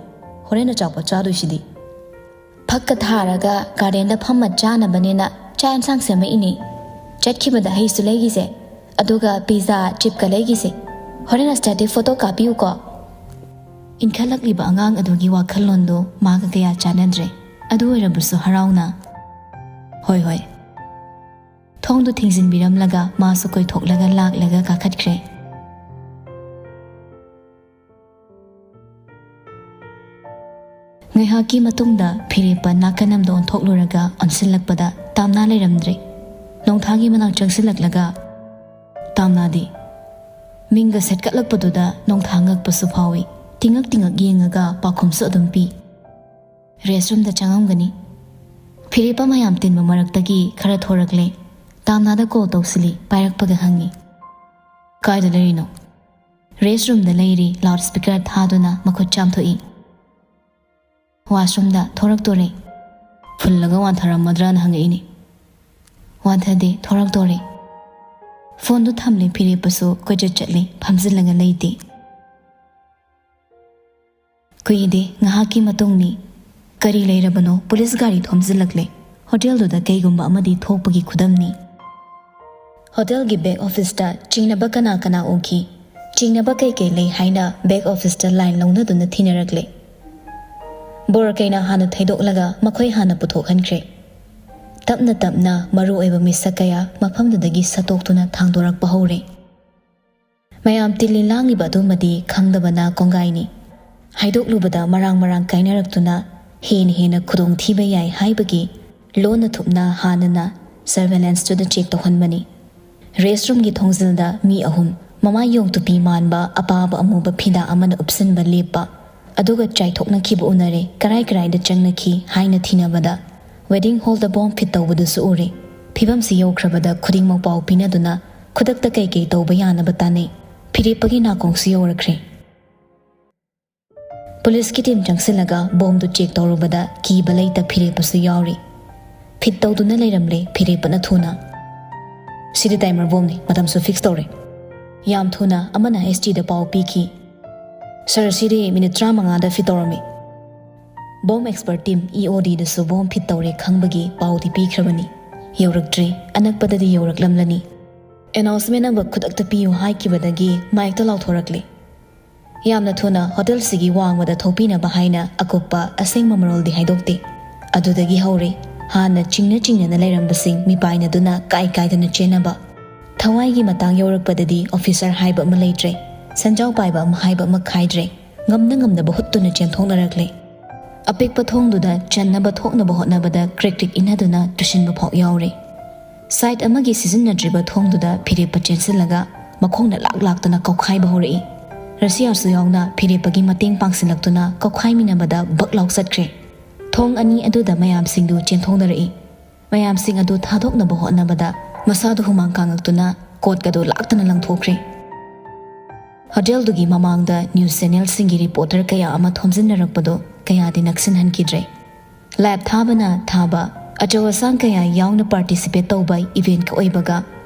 ꯍꯣꯔꯦꯟ ꯑꯆꯥꯄꯣꯠ ꯆꯥꯗꯣꯏꯁꯤꯗꯤ?" "ꯐꯛꯀ ꯊꯥꯔꯒ gardenꯗ ꯐꯝꯃ ꯆꯥꯅꯕꯅꯦꯅ ꯆꯥꯛ ꯌꯦꯟꯁꯥꯡ ꯁꯦꯝꯃꯛꯏꯅꯦ꯫ ꯆꯠꯈꯤꯕꯗ ꯍꯩꯁꯨ ꯂꯩꯈꯤꯁꯦ, ꯑꯗꯨꯒ pizza, chipꯀ ꯂꯩꯈꯤꯁꯦ꯫ ꯍꯣꯔꯦꯟ status photo ꯀꯥꯞꯄꯤꯌꯨꯀꯣ꯫" ꯏꯟꯈꯠꯂꯛꯂꯤꯕ ꯑꯉꯥꯡ ꯑꯗꯨꯒꯤ ꯋꯥꯈꯜꯂꯣꯟꯗꯨ ꯃꯥꯒ ꯀꯌꯥ ꯆꯥꯟꯅꯗ꯭ꯔꯦ꯫ ꯑꯗꯨ ꯑꯣꯏꯔꯕꯁꯨ ꯍꯔꯥꯎꯅ, "ꯍꯣꯏ, ꯍꯣꯏ꯫" ꯊꯣꯡꯗꯨ ꯊꯤꯡꯖꯤꯟꯕꯤꯔꯝꯂꯒ ꯃꯥꯁꯨ ꯀꯣꯏꯊꯣꯛꯂꯒ ꯂꯥꯛꯂꯒ ꯀꯥꯈꯠꯈ꯭ꯔꯦ꯫ ꯉꯥꯏꯍꯥꯛꯀꯤ ꯃꯇꯨꯡꯗ ꯐꯤꯔꯦꯞꯄ ꯅꯥꯀꯟ ꯑꯃꯗ ꯑꯣꯟꯊꯣꯛꯂꯨꯔꯒ ꯑꯣꯟꯁꯤꯜꯂꯛꯄꯗ ꯇꯥꯝꯅꯥ ꯂꯩꯔꯝꯗ꯭ꯔꯦ꯫ ꯅꯣꯡꯊꯥꯒꯤ ꯃꯅꯥꯛ ꯆꯪꯁꯤꯜꯂꯛꯂꯒ ꯇꯥꯝꯅꯥꯗꯤ ꯃꯤꯡꯒ ꯁꯦꯠꯀꯠꯂꯛꯄꯗꯨꯗ ꯅꯣꯡꯊꯥ ꯉꯛꯄꯁꯨ ꯐꯥꯎꯏ꯫ ꯇꯤꯉꯛ ꯇꯤꯉꯛ ꯌꯦꯡꯉꯒ ꯄꯥꯎꯈꯨꯝꯁꯨ ꯑꯗꯨꯝ ꯄꯤ꯫ Restroomꯗ ꯆꯪꯉꯝꯒꯅꯤ꯫ ꯐꯤꯔꯦꯞꯄ ꯃꯌꯥꯝ ꯇꯤꯟꯕ ꯃꯔꯛꯇꯒꯤ ꯈꯔ ꯊꯣꯔꯛꯂꯦ꯫ ꯇꯥꯝꯅꯥꯗ call ꯇꯧꯁꯤꯜꯂꯤ, ꯄꯥꯏꯔꯛꯄꯒ ꯍꯪꯉꯤ, "ꯀꯥꯏꯗ ꯂꯩꯔꯤꯅꯣ?" "Restroomꯗ ꯂꯩꯔꯤ," loudspeaker ꯊꯥꯗꯨꯅ ꯃꯈꯨꯠ ꯆꯥꯝꯊꯣꯛꯏ꯫ "Washroomꯗ ꯊꯣꯔꯛꯇꯣꯔꯦ꯫" "ꯐꯨꯜꯂꯒ ꯋꯥꯟꯊꯔꯝꯃꯗ꯭ꯔꯥꯅ ꯍꯪꯉꯛꯏꯅꯤ꯫" "ꯋꯥꯟꯊꯗꯦ, ꯊꯣꯔꯛꯇꯣꯔꯦ꯫" ꯐꯣꯟꯗꯨ ꯊꯝꯂꯦ, ꯐꯤꯔꯦꯞꯄꯁꯨ ꯀꯣꯏꯆꯠ ꯆꯠꯂꯦ, ꯐꯝꯖꯤꯜꯂꯒ ꯂꯩꯇꯦ꯫ ꯀꯨꯏꯗꯦ, ꯉꯥꯏꯍꯥꯛꯀꯤ ꯃꯇꯨꯡꯅꯤ꯫ ꯀꯔꯤ ꯂꯩꯔꯕꯅꯣ? ꯄꯨꯂꯤꯁ ꯒꯥꯔꯤ ꯊꯣꯝꯖꯤꯜꯂꯛꯂꯦ꯫ ꯍꯣꯇꯦꯜꯗꯨꯗ ꯀꯩꯒꯨꯝꯕ ꯑꯃꯗꯤ ꯊꯣꯛꯄꯒꯤ ꯈꯨꯗꯝꯅꯤ꯫ ꯍꯣꯇꯦꯜꯒꯤ back officeꯇ ꯆꯤꯡꯅꯕ ꯀꯅꯥ ꯀꯅꯥ ꯎꯈꯤ? ꯆꯤꯡꯅꯕ ꯀꯩ ꯀꯩ ꯂꯩ ꯍꯥꯏꯅ back officeꯇ line ꯂꯧꯅꯗꯨꯅ ꯊꯤꯅꯔꯛꯂꯦ꯫ ꯕꯣꯔ ꯀꯩꯅꯥ ꯍꯥꯟꯅ ꯊꯩꯗꯣꯛꯂꯒ ꯃꯈꯣꯏ ꯍꯥꯟꯅ ꯄꯨꯊꯣꯛꯍꯟꯈ꯭ꯔꯦ꯫ ꯇꯞꯅ ꯇꯞꯅ ꯃꯔꯨ ꯑꯣꯏꯕ ꯃꯤꯁꯛ ꯀꯌꯥ ꯃꯐꯝꯗꯨꯗꯒꯤ ꯁꯠꯇꯣꯛꯇꯨꯅ ꯊꯥꯡꯗꯣꯔꯛꯄ ꯍꯧꯔꯦ꯫ ꯃꯌꯥꯝ ꯇꯤꯜꯂꯤ ꯂꯥꯡꯂꯤꯕ ꯑꯗꯨꯃꯗꯤ ꯈꯪꯗꯕꯅ ꯀꯣꯡꯒꯥꯏꯅꯤ꯫ ꯍꯥꯏꯗꯣꯛꯂꯨꯕꯗ ꯃꯔꯥꯡ ꯃꯔꯥꯡ ꯀꯥꯏꯅꯔꯛꯇꯨꯅ ꯍꯦꯟꯅ ꯍꯦꯟꯅ ꯈꯨꯗꯣꯡꯊꯤꯕ ꯌꯥꯏ ꯍꯥꯏꯕꯒꯤ ꯂꯣꯟꯅ ꯊꯨꯞꯅ ꯍꯥꯟꯅꯅ ꯁꯔꯚꯦꯂꯦꯟꯁꯇꯨꯗ ꯆꯦꯛ ꯇꯧꯍꯟꯕꯅꯤ꯫ ꯔꯦꯁꯔꯨꯝꯒꯤ ꯊꯣꯡꯖꯤꯜꯗ ꯃꯤ ꯑꯍꯨꯝ, ꯃꯃꯥꯏ ꯌꯣꯡ ꯇꯨꯄꯤ ꯃꯥꯟꯕ ꯑꯄꯥꯕ ꯑꯃꯨꯕ ꯐꯤꯗꯥ ꯑꯃꯅ ꯎꯞꯁꯤꯟꯕ ꯂꯦꯞꯄ, ꯑꯗꯨꯒ ꯆꯥꯏꯊꯣꯛꯅꯈꯤꯕ ꯎꯅꯔꯦ꯫ ꯀꯔꯥꯏ ꯀꯔꯥꯏꯗ ꯆꯪꯅꯈꯤ ꯍꯥꯏꯅ ꯊꯤꯅꯕꯗ ꯋꯦꯗꯤꯡ ꯍꯣꯜꯗ ꯕꯣꯝ ꯐꯤꯠ ꯇꯧꯕꯗꯨꯁꯨ ꯎꯔꯦ꯫ ꯐꯤꯕꯝꯁꯤ ꯌꯧꯈ꯭ꯔꯕꯗ ꯈꯨꯗꯤꯡꯃꯛ ꯄꯥꯎ ꯄꯤꯅꯗꯨꯅ ꯈꯨꯗꯛꯇ ꯀꯩ ꯀꯩ ꯇꯧꯕ ꯌꯥꯅꯕ ꯇꯥꯟꯅꯩ꯫ ꯐꯤꯔꯦꯞꯄꯒꯤ ꯅꯥꯀꯣꯡꯁꯨ ꯌꯧꯔꯛꯈ꯭ꯔꯦ꯫ ꯄꯨꯂꯤꯁꯀꯤ ꯇꯤꯝ ꯆꯪꯁꯤꯜꯂꯒ ꯕꯣꯝꯗꯨ ꯆꯦꯛ ꯇꯧꯔꯨꯕꯗ ꯀꯤꯕ ꯂꯩꯇ ꯐꯤꯔꯦꯞꯄꯁꯨ ꯌꯥꯎꯔꯤ꯫ ꯐꯤꯠ ꯇꯧꯗꯨꯅ ꯂꯩꯔꯝꯂꯦ ꯐꯤꯔꯦꯞꯄꯅ ꯊꯨꯅ꯫ "ꯁꯤꯗꯤ ꯇꯥꯏꯃꯔ ꯕꯣꯝꯅꯤ, ꯃꯇꯝꯁꯨ ꯐꯤꯛꯁ ꯇꯧꯔꯦ꯫" ꯌꯥꯝ ꯊꯨꯅ ꯑꯃꯅ ꯑꯦꯁ ꯇꯤꯗ ꯄꯥꯎ ꯄꯤꯈꯤ꯫ "ꯁꯥꯔ, ꯁꯤꯗꯤ ꯃꯤꯅꯤꯠ ꯇꯔꯥꯃꯉꯥꯗ ꯐꯤꯠ ꯇꯧꯔꯝꯃꯤ꯫" ꯕꯣꯝ ꯑꯦꯛꯁꯄꯔꯠ ꯇꯤꯝ, ꯏ ꯑꯣ ꯗꯤꯗꯁꯨ ꯕꯣꯝ ꯐꯤꯠ ꯇꯧꯔꯦ ꯈꯪꯕꯒꯤ ꯄꯥꯎꯗꯤ ꯄꯤꯈ꯭ꯔꯕꯅꯤ꯫ ꯌꯧꯔꯛꯇ꯭ꯔꯤ, ꯑꯅꯛꯄꯗꯗꯤ ꯌꯧꯔꯛꯂꯝꯂꯅꯤ꯫ ꯑꯦꯅꯥꯎꯟꯁꯃꯦꯟ ꯑꯃ ꯈꯨꯗꯛꯇ ꯄꯤꯌꯨ ꯍꯥꯏꯈꯤꯕꯗꯒꯤ ꯃꯥꯏꯛꯇ ꯂꯥꯎꯊꯣꯔꯛꯂꯦ꯫ ꯌꯥꯝꯅ ꯊꯨꯅ ꯍꯣꯇꯦꯜꯁꯤꯒꯤ ꯋꯥꯡꯃꯗ ꯊꯣꯛꯄꯤꯅꯕ ꯍꯥꯏꯅ ꯑꯀꯨꯞꯄ ꯑꯁꯦꯡꯕ ꯃꯔꯣꯜꯗꯤ ꯍꯥꯏꯗꯣꯛꯇꯦ꯫ ꯑꯗꯨꯗꯒꯤ ꯍꯧꯔꯦ ꯍꯥꯟꯅ ꯆꯤꯡꯅ ꯆꯤꯡꯅꯅ ꯂꯩꯔꯝꯕꯁꯤꯡ ꯃꯤꯄꯥꯏꯅꯗꯨꯅ ꯀꯥꯏ ꯀꯥꯏꯗꯅ ꯆꯦꯟꯅꯕ꯫ ꯊꯋꯥꯏꯒꯤ ꯃꯇꯥꯡ ꯌꯧꯔꯛꯄꯗꯗꯤ ꯑꯣꯐꯤꯁꯔ ꯍꯥꯏꯕ ꯑꯃ ꯂꯩꯇ꯭ꯔꯦ, ꯁꯦꯟꯖꯥꯎ ꯄꯥꯏꯕ ꯑꯃ ꯍꯥꯏꯕ ꯑꯃ ꯈꯥꯏꯗ꯭ꯔꯦ꯫ ꯉꯝꯅ ꯉꯝꯅꯕ ꯍꯨꯠꯇꯨꯅ ꯆꯦꯟꯊꯣꯛꯅꯔꯛꯂꯦ꯫ ꯑꯄꯤꯛꯄ ꯊꯣꯡꯗꯨꯗ ꯆꯟꯅꯕ ꯊꯣꯛꯅꯕ ꯍꯣꯠꯅꯕꯗ ꯀ꯭ꯔꯤꯛ ꯀ꯭ꯔꯤꯛ ꯏꯟꯅꯗꯨꯅ ꯇꯨꯁꯤꯟꯕ ꯐꯥꯎ ꯌꯥꯎꯔꯦ꯫ ꯁꯥꯏꯠ ꯑꯃꯒꯤ ꯁꯤꯖꯤꯟꯅꯗ꯭ꯔꯤꯕ ꯊꯣꯡꯗꯨꯗ ꯐꯤꯔꯦꯞꯄ ꯆꯦꯟꯁꯤꯜꯂꯒ ꯃꯈꯣꯡꯅ ꯂꯥꯛ ꯂꯥꯛꯇꯅ ꯀꯧꯈꯥꯏꯕ ꯍꯧꯔꯛꯏ꯫ ꯔꯁꯤꯌꯥꯁꯨ ꯌꯥꯎꯅ ꯐꯤꯔꯦꯞꯄꯒꯤ ꯃꯇꯦꯡ ꯄꯥꯡꯁꯤꯜꯂꯛꯇꯨꯅ ꯀꯧꯈꯥꯏꯃꯤꯟꯅꯕꯗ ꯕꯛ ꯂꯥꯎ ꯆꯠꯈ꯭ꯔꯦ꯫ ꯊꯣꯡ ꯑꯅꯤ ꯑꯗꯨꯗ ꯃꯌꯥꯝꯁꯤꯡꯗꯨ ꯆꯦꯟꯊꯣꯛꯅꯔꯛꯏ꯫ ꯃꯌꯥꯝꯁꯤꯡ ꯑꯗꯨ ꯊꯥꯗꯣꯛꯅꯕ ꯍꯣꯠꯅꯕꯗ ꯃꯁꯥꯗꯨ ꯍꯨꯃꯥꯡ ꯀꯥꯡꯂꯛꯇꯨꯅ ꯀꯣꯠꯀꯗꯨ ꯂꯥꯛꯇꯅ ꯂꯪꯊꯣꯛꯈ꯭ꯔꯦ꯫ ꯍꯣꯇꯦꯜꯗꯨꯒꯤ ꯃꯃꯥꯡꯗ ꯅ꯭ꯌꯨꯁ ꯆꯦꯅꯦꯜꯁꯤꯡꯒꯤ ꯔꯤꯄꯣꯔꯇꯔ ꯀꯌꯥ ꯑꯃ ꯊꯣꯝꯖꯤꯟꯅꯔꯛꯄꯗꯨ ꯀꯌꯥꯗꯤ ꯅꯛꯁꯤꯟꯍꯟꯈꯤꯗ꯭ꯔꯦ꯫ ꯂꯥꯏꯚ ꯊꯥꯕꯅ ꯊꯥꯕ, ꯑꯆꯧ ꯑꯁꯥꯡ ꯀꯌꯥ ꯌꯥꯎꯅ ꯄꯥꯔꯇꯤꯁꯤꯄꯦꯠ ꯇꯧꯕ ꯏꯚꯦꯟꯠꯀ ꯑꯣꯏꯕꯒ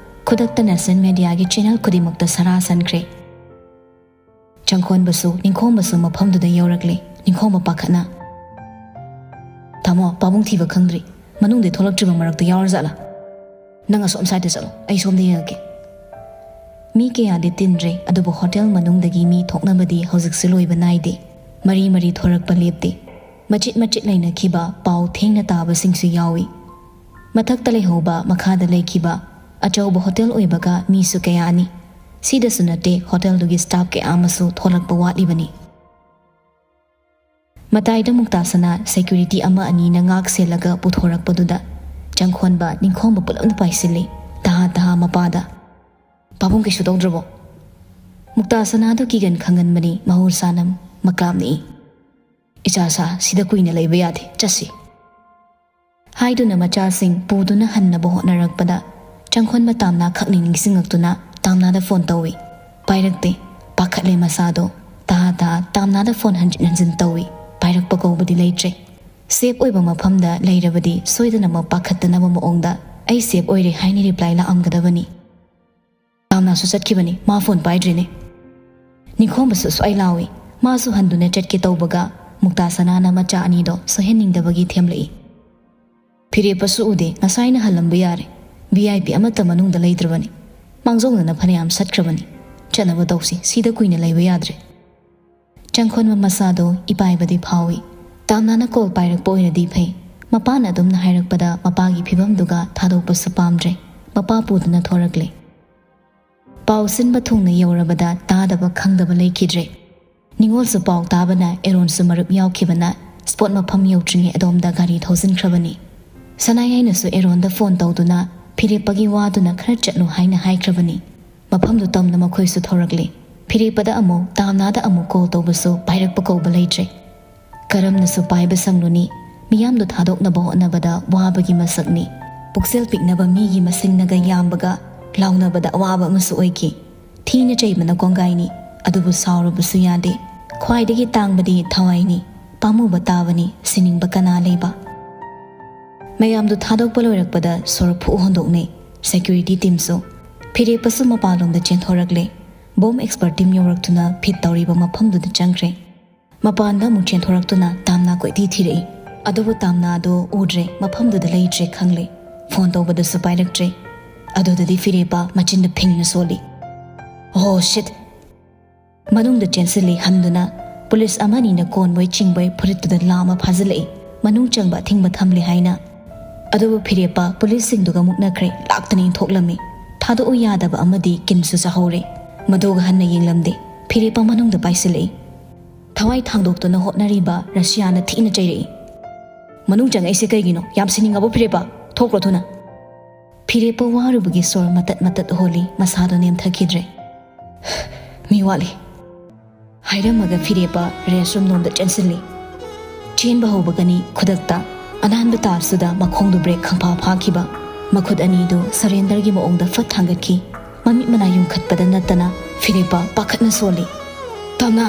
ꯈꯨꯗꯛꯇ ꯅꯦꯁꯅꯦꯜ ꯃꯦꯗꯤꯌꯥꯒꯤ ꯆꯦꯅꯦꯜ ꯈꯨꯗꯤꯡꯃꯛꯇ ꯁꯔꯥ ꯁꯟꯈ꯭ꯔꯦ꯫ ꯆꯪꯈꯣꯟꯕꯁꯨ ꯅꯤꯡꯈꯣꯝꯕꯁꯨ ꯃꯐꯝꯗꯨꯗ ꯌꯧꯔꯛꯂꯦ꯫ ꯅꯤꯡꯈꯣꯝꯕ ꯄꯥꯈꯠꯅ, "ꯇꯥꯃꯣ, ꯄꯥꯕꯨꯡ ꯊꯤꯕ ꯈꯪꯗ꯭ꯔꯤ꯫ ꯃꯅꯨꯡꯗꯩ ꯊꯣꯛꯂꯛꯇ꯭ꯔꯤꯕ ꯃꯔꯛꯇ ꯌꯥꯎꯔꯖꯥꯠꯂꯥ? ꯅꯪ ꯑꯁꯣꯝ ꯁꯥꯏꯗꯇ ꯆꯠꯂꯣ, ꯑꯩ ꯁꯣꯝꯗ ꯌꯦꯡꯉꯛꯀꯦ꯫" ꯃꯤ ꯀꯌꯥꯗꯤ ꯇꯤꯟꯗ꯭ꯔꯦ, ꯑꯗꯨꯕꯨ ꯍꯣꯇꯦꯜ ꯃꯅꯨꯡꯗꯒꯤ ꯃꯤ ꯊꯣꯛꯅꯕꯗꯤ ꯍꯧꯖꯤꯛꯁꯨ ꯂꯣꯏꯕ ꯅꯥꯏꯗꯦ꯫ ꯃꯔꯤ ꯃꯔꯤ ꯊꯣꯔꯛꯄ ꯂꯦꯞꯇꯦ꯫ ꯃꯆꯤꯠ ꯃꯆꯤꯠ ꯂꯩꯅꯈꯤꯕ, ꯄꯥꯎ ꯊꯦꯡꯅ ꯇꯥꯕꯁꯤꯡꯁꯨ ꯌꯥꯎꯏ꯫ ꯃꯊꯛꯇ ꯂꯩꯍꯧꯕ, ꯃꯈꯥꯗ ꯂꯩꯈꯤꯕ, ꯑꯆꯧꯕ ꯍꯣꯇꯦꯜ ꯑꯣꯏꯕꯒ ꯃꯤꯁꯨ ꯀꯌꯥꯅꯤ꯫ ꯁꯤꯗꯁꯨ ꯅꯠꯇꯦ, ꯍꯣꯇꯦꯜꯗꯨꯒꯤ ꯁ꯭ꯇꯥꯐ ꯀꯌꯥ ꯑꯃꯁꯨ ꯊꯣꯛꯂꯛꯄ ꯋꯥꯠꯂꯤꯕꯅꯤ꯫ ꯃꯇꯥꯏꯗ ꯃꯨꯛꯇꯥ ꯁꯅꯥ ꯁꯦꯀ꯭ꯌꯨꯔꯤꯇꯤ ꯑꯃ ꯑꯅꯤꯅ ꯉꯥꯛ ꯁꯦꯜꯂꯒ ꯄꯨꯊꯣꯔꯛꯄꯗꯨꯗ ꯆꯪꯈꯣꯟꯕ, ꯅꯤꯡꯈꯣꯝꯕ ꯄꯨꯂꯞꯅ ꯄꯥꯏꯁꯤꯜꯂꯤ꯫ ꯇꯍꯥ ꯇꯍꯥ ꯃꯄꯥꯗ, "ꯄꯥꯕꯨꯡ ꯀꯩꯁꯨ ꯇꯧꯗ꯭ꯔꯕꯣ?" ꯃꯨꯛꯇꯥ ꯁꯅꯥꯗꯨ ꯀꯤꯒꯟ ꯈꯪꯒꯟꯕꯅꯤ, ꯃꯍꯧꯁꯥꯅ ꯃꯀ꯭ꯂꯥꯝꯅꯤ꯫ "ꯏꯆꯥꯁꯥ, ꯁꯤꯗ ꯀꯨꯏꯅ ꯂꯩꯕ ꯌꯥꯗꯦ, ꯆꯠꯁꯤ" ꯍꯥꯏꯗꯨꯅ ꯃꯆꯥꯁꯤꯡ ꯄꯨꯗꯨꯅ ꯍꯟꯅꯕ ꯍꯣꯠꯅꯔꯛꯄꯗ ꯆꯪꯈꯣꯟꯕ ꯇꯥꯝꯅꯥ ꯈꯛꯅꯤ ꯅꯤꯡꯁꯤꯡꯂꯛꯇꯨꯅ ꯇꯥꯝꯅꯥꯗ ꯐꯣꯟ ꯇꯧꯏ꯫ ꯄꯥꯏꯔꯛꯇꯦ꯫ ꯄꯥꯈꯠꯂꯦ ꯃꯁꯥꯗꯣ꯫ ꯇꯍꯥ ꯇꯍꯥ ꯇꯥꯝꯅꯥꯗ ꯐꯣꯟ ꯍꯟꯖꯤꯟ ꯍꯟꯖꯤꯟ ꯇꯧꯏ꯫ ꯄꯥꯏꯔꯛꯄ ꯀꯧꯕꯗꯤ ꯂꯩꯇ꯭ꯔꯦ꯫ ꯁꯦꯞ ꯑꯣꯏꯕ ꯃꯐꯝꯗ ꯂꯩꯔꯕꯗꯤ ꯁꯣꯏꯗꯅꯃꯛ ꯄꯥꯈꯠꯇꯅꯕ ꯃꯑꯣꯡꯗ "ꯑꯩ ꯁꯦꯞ ꯑꯣꯏꯔꯦ" ꯍꯥꯏꯅ ꯔꯤꯄ꯭ꯂꯥꯏ ꯂꯥꯛꯑꯝꯒꯗꯕꯅꯤ꯫ ꯇꯥꯝꯅꯥꯁꯨ ꯆꯠꯈꯤꯕꯅꯤ, ꯃꯥ ꯐꯣꯟ ꯄꯥꯏꯗ꯭ꯔꯤꯅꯦ꯫ ꯅꯤꯡꯈꯣꯝꯕꯁꯨ ꯁ꯭ꯋꯥꯏ ꯂꯥꯎꯏ꯫ ꯃꯥꯁꯨ ꯍꯟꯗꯨꯅ ꯆꯠꯀꯦ ꯇꯧꯕꯒ ꯃꯨꯛꯇꯥ ꯁꯅꯥꯅ ꯃꯆꯥ ꯑꯅꯤꯗꯣ ꯁꯣꯏꯍꯟꯅꯤꯡꯗꯕꯒꯤ ꯊꯦꯝꯂꯛꯏ꯫ "ꯐꯤꯔꯦꯞꯄꯁꯨ ꯎꯗꯦ, ꯉꯁꯥꯏꯅ ꯍꯜꯂꯝꯕ ꯌꯥꯔꯦ꯫ ꯚꯤ ꯑꯥꯏ ꯄꯤ ꯑꯃꯠꯇ ꯃꯅꯨꯡꯗ ꯂꯩꯇ꯭ꯔꯕꯅꯤ꯫ ꯃꯥꯡꯖꯧꯅꯅ ꯐꯅꯌꯥꯝ ꯁꯠꯈ꯭ꯔꯕꯅꯤ꯫ ꯆꯠꯅꯕ ꯇꯧꯁꯤ, ꯁꯤꯗ ꯀꯨꯏꯅ ꯂꯩꯕ ꯌꯥꯗ꯭ꯔꯦ"꯫ ꯆꯪꯈꯣꯟꯕ ꯃꯁꯥꯗꯣ ꯏꯄꯥꯏꯕꯗꯤ ꯐꯥꯎꯏ꯫ ꯇꯥꯝꯅꯥꯅ ꯀꯣꯜ ꯄꯥꯏꯔꯛꯄ ꯑꯣꯏꯔꯗꯤ ꯐꯩ꯫ ꯃꯄꯥꯅ ꯑꯗꯨꯝꯅ ꯍꯥꯏꯔꯛꯄꯗ ꯃꯄꯥꯒꯤ ꯐꯤꯕꯝꯗꯨꯒ ꯊꯥꯗꯣꯛꯄꯁꯨ ꯄꯥꯝꯗ꯭ꯔꯦ꯫ ꯃꯄꯥ ꯄꯨꯗꯨꯅ ꯊꯣꯔꯛꯂꯦ꯫ ꯄꯥꯎ ꯁꯤꯟꯕ ꯊꯨꯡꯅ ꯌꯧꯔꯕꯗ ꯇꯥꯗꯕ ꯈꯪꯗꯕ ꯂꯩꯈꯤꯗ꯭ꯔꯦ꯫ ꯅꯤꯉꯣꯜꯁꯨ ꯄꯥꯎ ꯇꯥꯕꯅ ꯑꯦꯔꯣꯟꯁꯨ ꯃꯔꯨꯞ ꯌꯥꯎꯈꯤꯕꯅ ꯁ꯭ꯄꯣꯠ ꯃꯐꯝ ꯌꯧꯗ꯭ꯔꯤꯉꯩ ꯑꯗꯣꯝꯗ ꯒꯥꯔꯤ ꯊꯧꯖꯤꯟꯈ꯭ꯔꯕꯅꯤ꯫ ꯁꯅꯥꯌꯥꯏꯅꯁꯨ ꯑꯦꯔꯣꯟꯗ ꯐꯣꯟ ꯇꯧꯗꯨꯅ ꯐꯤꯔꯦꯞꯄꯒꯤ ꯋꯥꯗꯨꯅ ꯈꯔ ꯆꯠꯂꯨ ꯍꯥꯏꯅ ꯍꯥꯏꯈ꯭ꯔꯕꯅꯤ꯫ ꯃꯐꯝꯗꯨ ꯇꯝꯅ ꯃꯈꯣꯏꯁꯨ ꯊꯧꯔꯛꯂꯦ꯫ ꯐꯤꯔꯦꯞꯄꯗ ꯑꯃꯨꯛ, ꯇꯥꯝꯅꯥꯗ ꯑꯃꯨꯛ ꯀꯣꯜ ꯇꯧꯕꯁꯨ ꯄꯥꯏꯔꯛꯄ ꯀꯧꯕ ꯂꯩꯇ꯭ꯔꯦ꯫ ꯀꯔꯝꯅꯁꯨ ꯄꯥꯏꯕ ꯁꯪꯂꯨꯅꯤ? ꯃꯤꯌꯥꯝꯗꯨ ꯊꯥꯗꯣꯛꯅꯕ ꯍꯣꯠꯅꯕꯗ ꯋꯥꯕꯒꯤ ꯃꯁꯛꯅꯤ꯫ ꯄꯨꯛꯆꯦꯜ ꯄꯤꯛꯅꯕ ꯃꯤꯒꯤ ꯃꯁꯤꯡꯅꯒ ꯌꯥꯝꯕꯒ ꯂꯥꯎꯅꯕꯗ ꯑꯋꯥꯕ ꯑꯃꯁꯨ ꯑꯣꯏꯈꯤ꯫ ꯊꯤꯅ ꯆꯩꯕꯅ ꯀꯣꯡꯒꯥꯏꯅꯤ, ꯑꯗꯨꯕꯨ ꯁꯥꯎꯔꯨꯕꯁꯨ ꯌꯥꯗꯦ꯫ ꯈ꯭ꯋꯥꯏꯗꯒꯤ ꯇꯥꯡꯕꯗꯤ ꯊꯋꯥꯏꯅꯤ꯫ ꯄꯥꯝꯃꯨꯕ ꯇꯥꯕꯅꯤ, ꯁꯤꯅꯤꯡꯕ ꯀꯅꯥ ꯂꯩꯕ? ꯃꯌꯥꯝꯗꯨ ꯊꯥꯗꯣꯛꯄ ꯂꯣꯏꯔꯛꯄꯗ ꯁꯣꯔ ꯐꯨ ꯍꯣꯟꯗꯣꯛꯅꯩ꯫ ꯁꯦꯀ꯭ꯌꯨꯔꯤꯇꯤ ꯇꯤꯝꯁꯨ꯫ ꯐꯤꯔꯦꯞꯄꯁꯨ ꯃꯄꯥꯟꯂꯣꯝꯗ ꯆꯦꯟꯊꯣꯔꯛꯂꯦ꯫ ꯕꯣꯝ ꯑꯦꯛꯁꯄꯔꯠ ꯇꯤꯝ ꯌꯧꯔꯛꯇꯨꯅ ꯐꯤꯠ ꯇꯧꯔꯤꯕ ꯃꯐꯝꯗꯨꯗ ꯆꯪꯈ꯭ꯔꯦ꯫ ꯃꯄꯥꯟꯗ ꯑꯃꯨꯛ ꯆꯦꯟꯊꯣꯔꯛꯇꯨꯅ ꯇꯥꯝꯅꯥ ꯀꯣꯏꯊꯤ ꯊꯤꯔꯛꯏ꯫ ꯑꯗꯨꯕꯨ ꯇꯥꯝꯅꯥꯗꯣ ꯎꯗ꯭ꯔꯦ, ꯃꯐꯝꯗꯨꯗ ꯂꯩꯇ꯭ꯔꯦ ꯈꯪꯂꯦ꯫ ꯐꯣꯟ ꯇꯧꯕꯗꯁꯨ ꯄꯥꯏꯔꯛꯇ꯭ꯔꯦ꯫ ꯑꯗꯨꯗꯗꯤ ꯐꯤꯔꯦꯞꯄ ꯃꯆꯤꯟꯗ ꯐꯤꯡꯅ ꯁꯣꯜꯂꯤ꯫ "ꯑꯣ ꯁꯤꯠ!" ꯃꯅꯨꯡꯗ ꯆꯦꯟꯁꯤꯜꯂꯤ ꯍꯟꯗꯨꯅ꯫ ꯄꯨꯂꯤꯁ ꯑꯃꯅꯤꯅ ꯀꯣꯟꯕꯣꯏ ꯆꯤꯡꯕꯣꯏ ꯐꯨꯔꯤꯠꯇꯨꯗ ꯂꯥ ꯑꯃ ꯐꯥꯖꯤꯜꯂꯛꯏ, ꯃꯅꯨꯡ ꯆꯪꯕ ꯑꯊꯤꯡꯕ ꯊꯝꯂꯤ ꯍꯥꯏꯅ꯫ ꯑꯗꯨꯕꯨ ꯐꯤꯔꯦꯞꯄ ꯄꯨꯂꯤꯁꯁꯤꯡꯗꯨꯒ ꯃꯨꯛꯅꯈ꯭ꯔꯦ, ꯂꯥꯛꯇꯅ ꯏꯟꯊꯣꯛꯂꯝꯃꯤ꯫ ꯊꯥꯗꯣꯛꯎ ꯌꯥꯗꯕ ꯑꯃꯗꯤ ꯀꯤꯟꯁꯨ ꯆꯥꯍꯧꯔꯦ꯫ ꯃꯗꯨꯒ ꯍꯟꯅ ꯌꯦꯡꯂꯝꯗꯦ꯫ ꯐꯤꯔꯦꯞꯄ ꯃꯅꯨꯡꯗ ꯄꯥꯏꯁꯤꯜꯂꯛꯏ꯫ ꯊꯋꯥꯏ ꯊꯥꯡꯗꯣꯛꯇꯨꯅ ꯍꯣꯠꯅꯔꯤꯕ ꯔꯁꯤꯌꯥꯅ ꯊꯤꯅ ꯆꯩꯔꯛꯏ꯫ "ꯃꯅꯨꯡ ꯆꯪꯉꯛꯏꯁꯦ ꯀꯩꯒꯤꯅꯣ? ꯌꯥꯝ ꯁꯤꯅꯤꯡꯉꯕꯣ ꯐꯤꯔꯦꯞꯄ? ꯊꯣꯛꯈ꯭ꯔꯣ ꯊꯨꯅ!" ꯐꯤꯔꯦꯞꯄ ꯋꯥꯔꯨꯕꯒꯤ ꯁꯣꯔ ꯃꯇꯠ ꯃꯇꯠ ꯍꯣꯜꯂꯤ, ꯃꯁꯥꯗꯣ ꯅꯦꯝꯊꯈꯤꯗ꯭ꯔꯦ꯫ "ꯃꯤ ꯋꯥꯠꯂꯤ!" ꯍꯥꯏꯔꯝꯃꯒ ꯐꯤꯔꯦꯞꯄ ꯔꯦꯁꯔꯨꯝ ꯂꯣꯝꯗ ꯆꯦꯟꯁꯤꯜꯂꯤ꯫ ꯆꯦꯟꯕ ꯍꯧꯕꯒꯅꯤ ꯈꯨꯗꯛꯇ ꯑꯅꯥꯟꯕ ꯇꯥꯜꯁꯇꯨꯗ ꯃꯈꯣꯡꯗꯨ ꯕ꯭ꯔꯦꯛ ꯈꯪꯐꯥ ꯐꯥꯈꯤꯕ꯫ ꯃꯈꯨꯠ ꯑꯅꯤꯗꯨ ꯁꯔꯦꯟꯗꯔꯒꯤ ꯃꯑꯣꯡꯗ ꯐꯠ ꯊꯥꯡꯒꯠꯈꯤ꯫ ꯃꯃꯤꯠ ꯃꯅꯥ ꯌꯨꯡꯈꯠꯄꯗ ꯅꯠꯇꯅ ꯐꯤꯔꯦꯞꯄ ꯄꯥꯈꯠꯅ ꯁꯣꯜꯂꯤ꯫ "ꯇꯝꯅ!"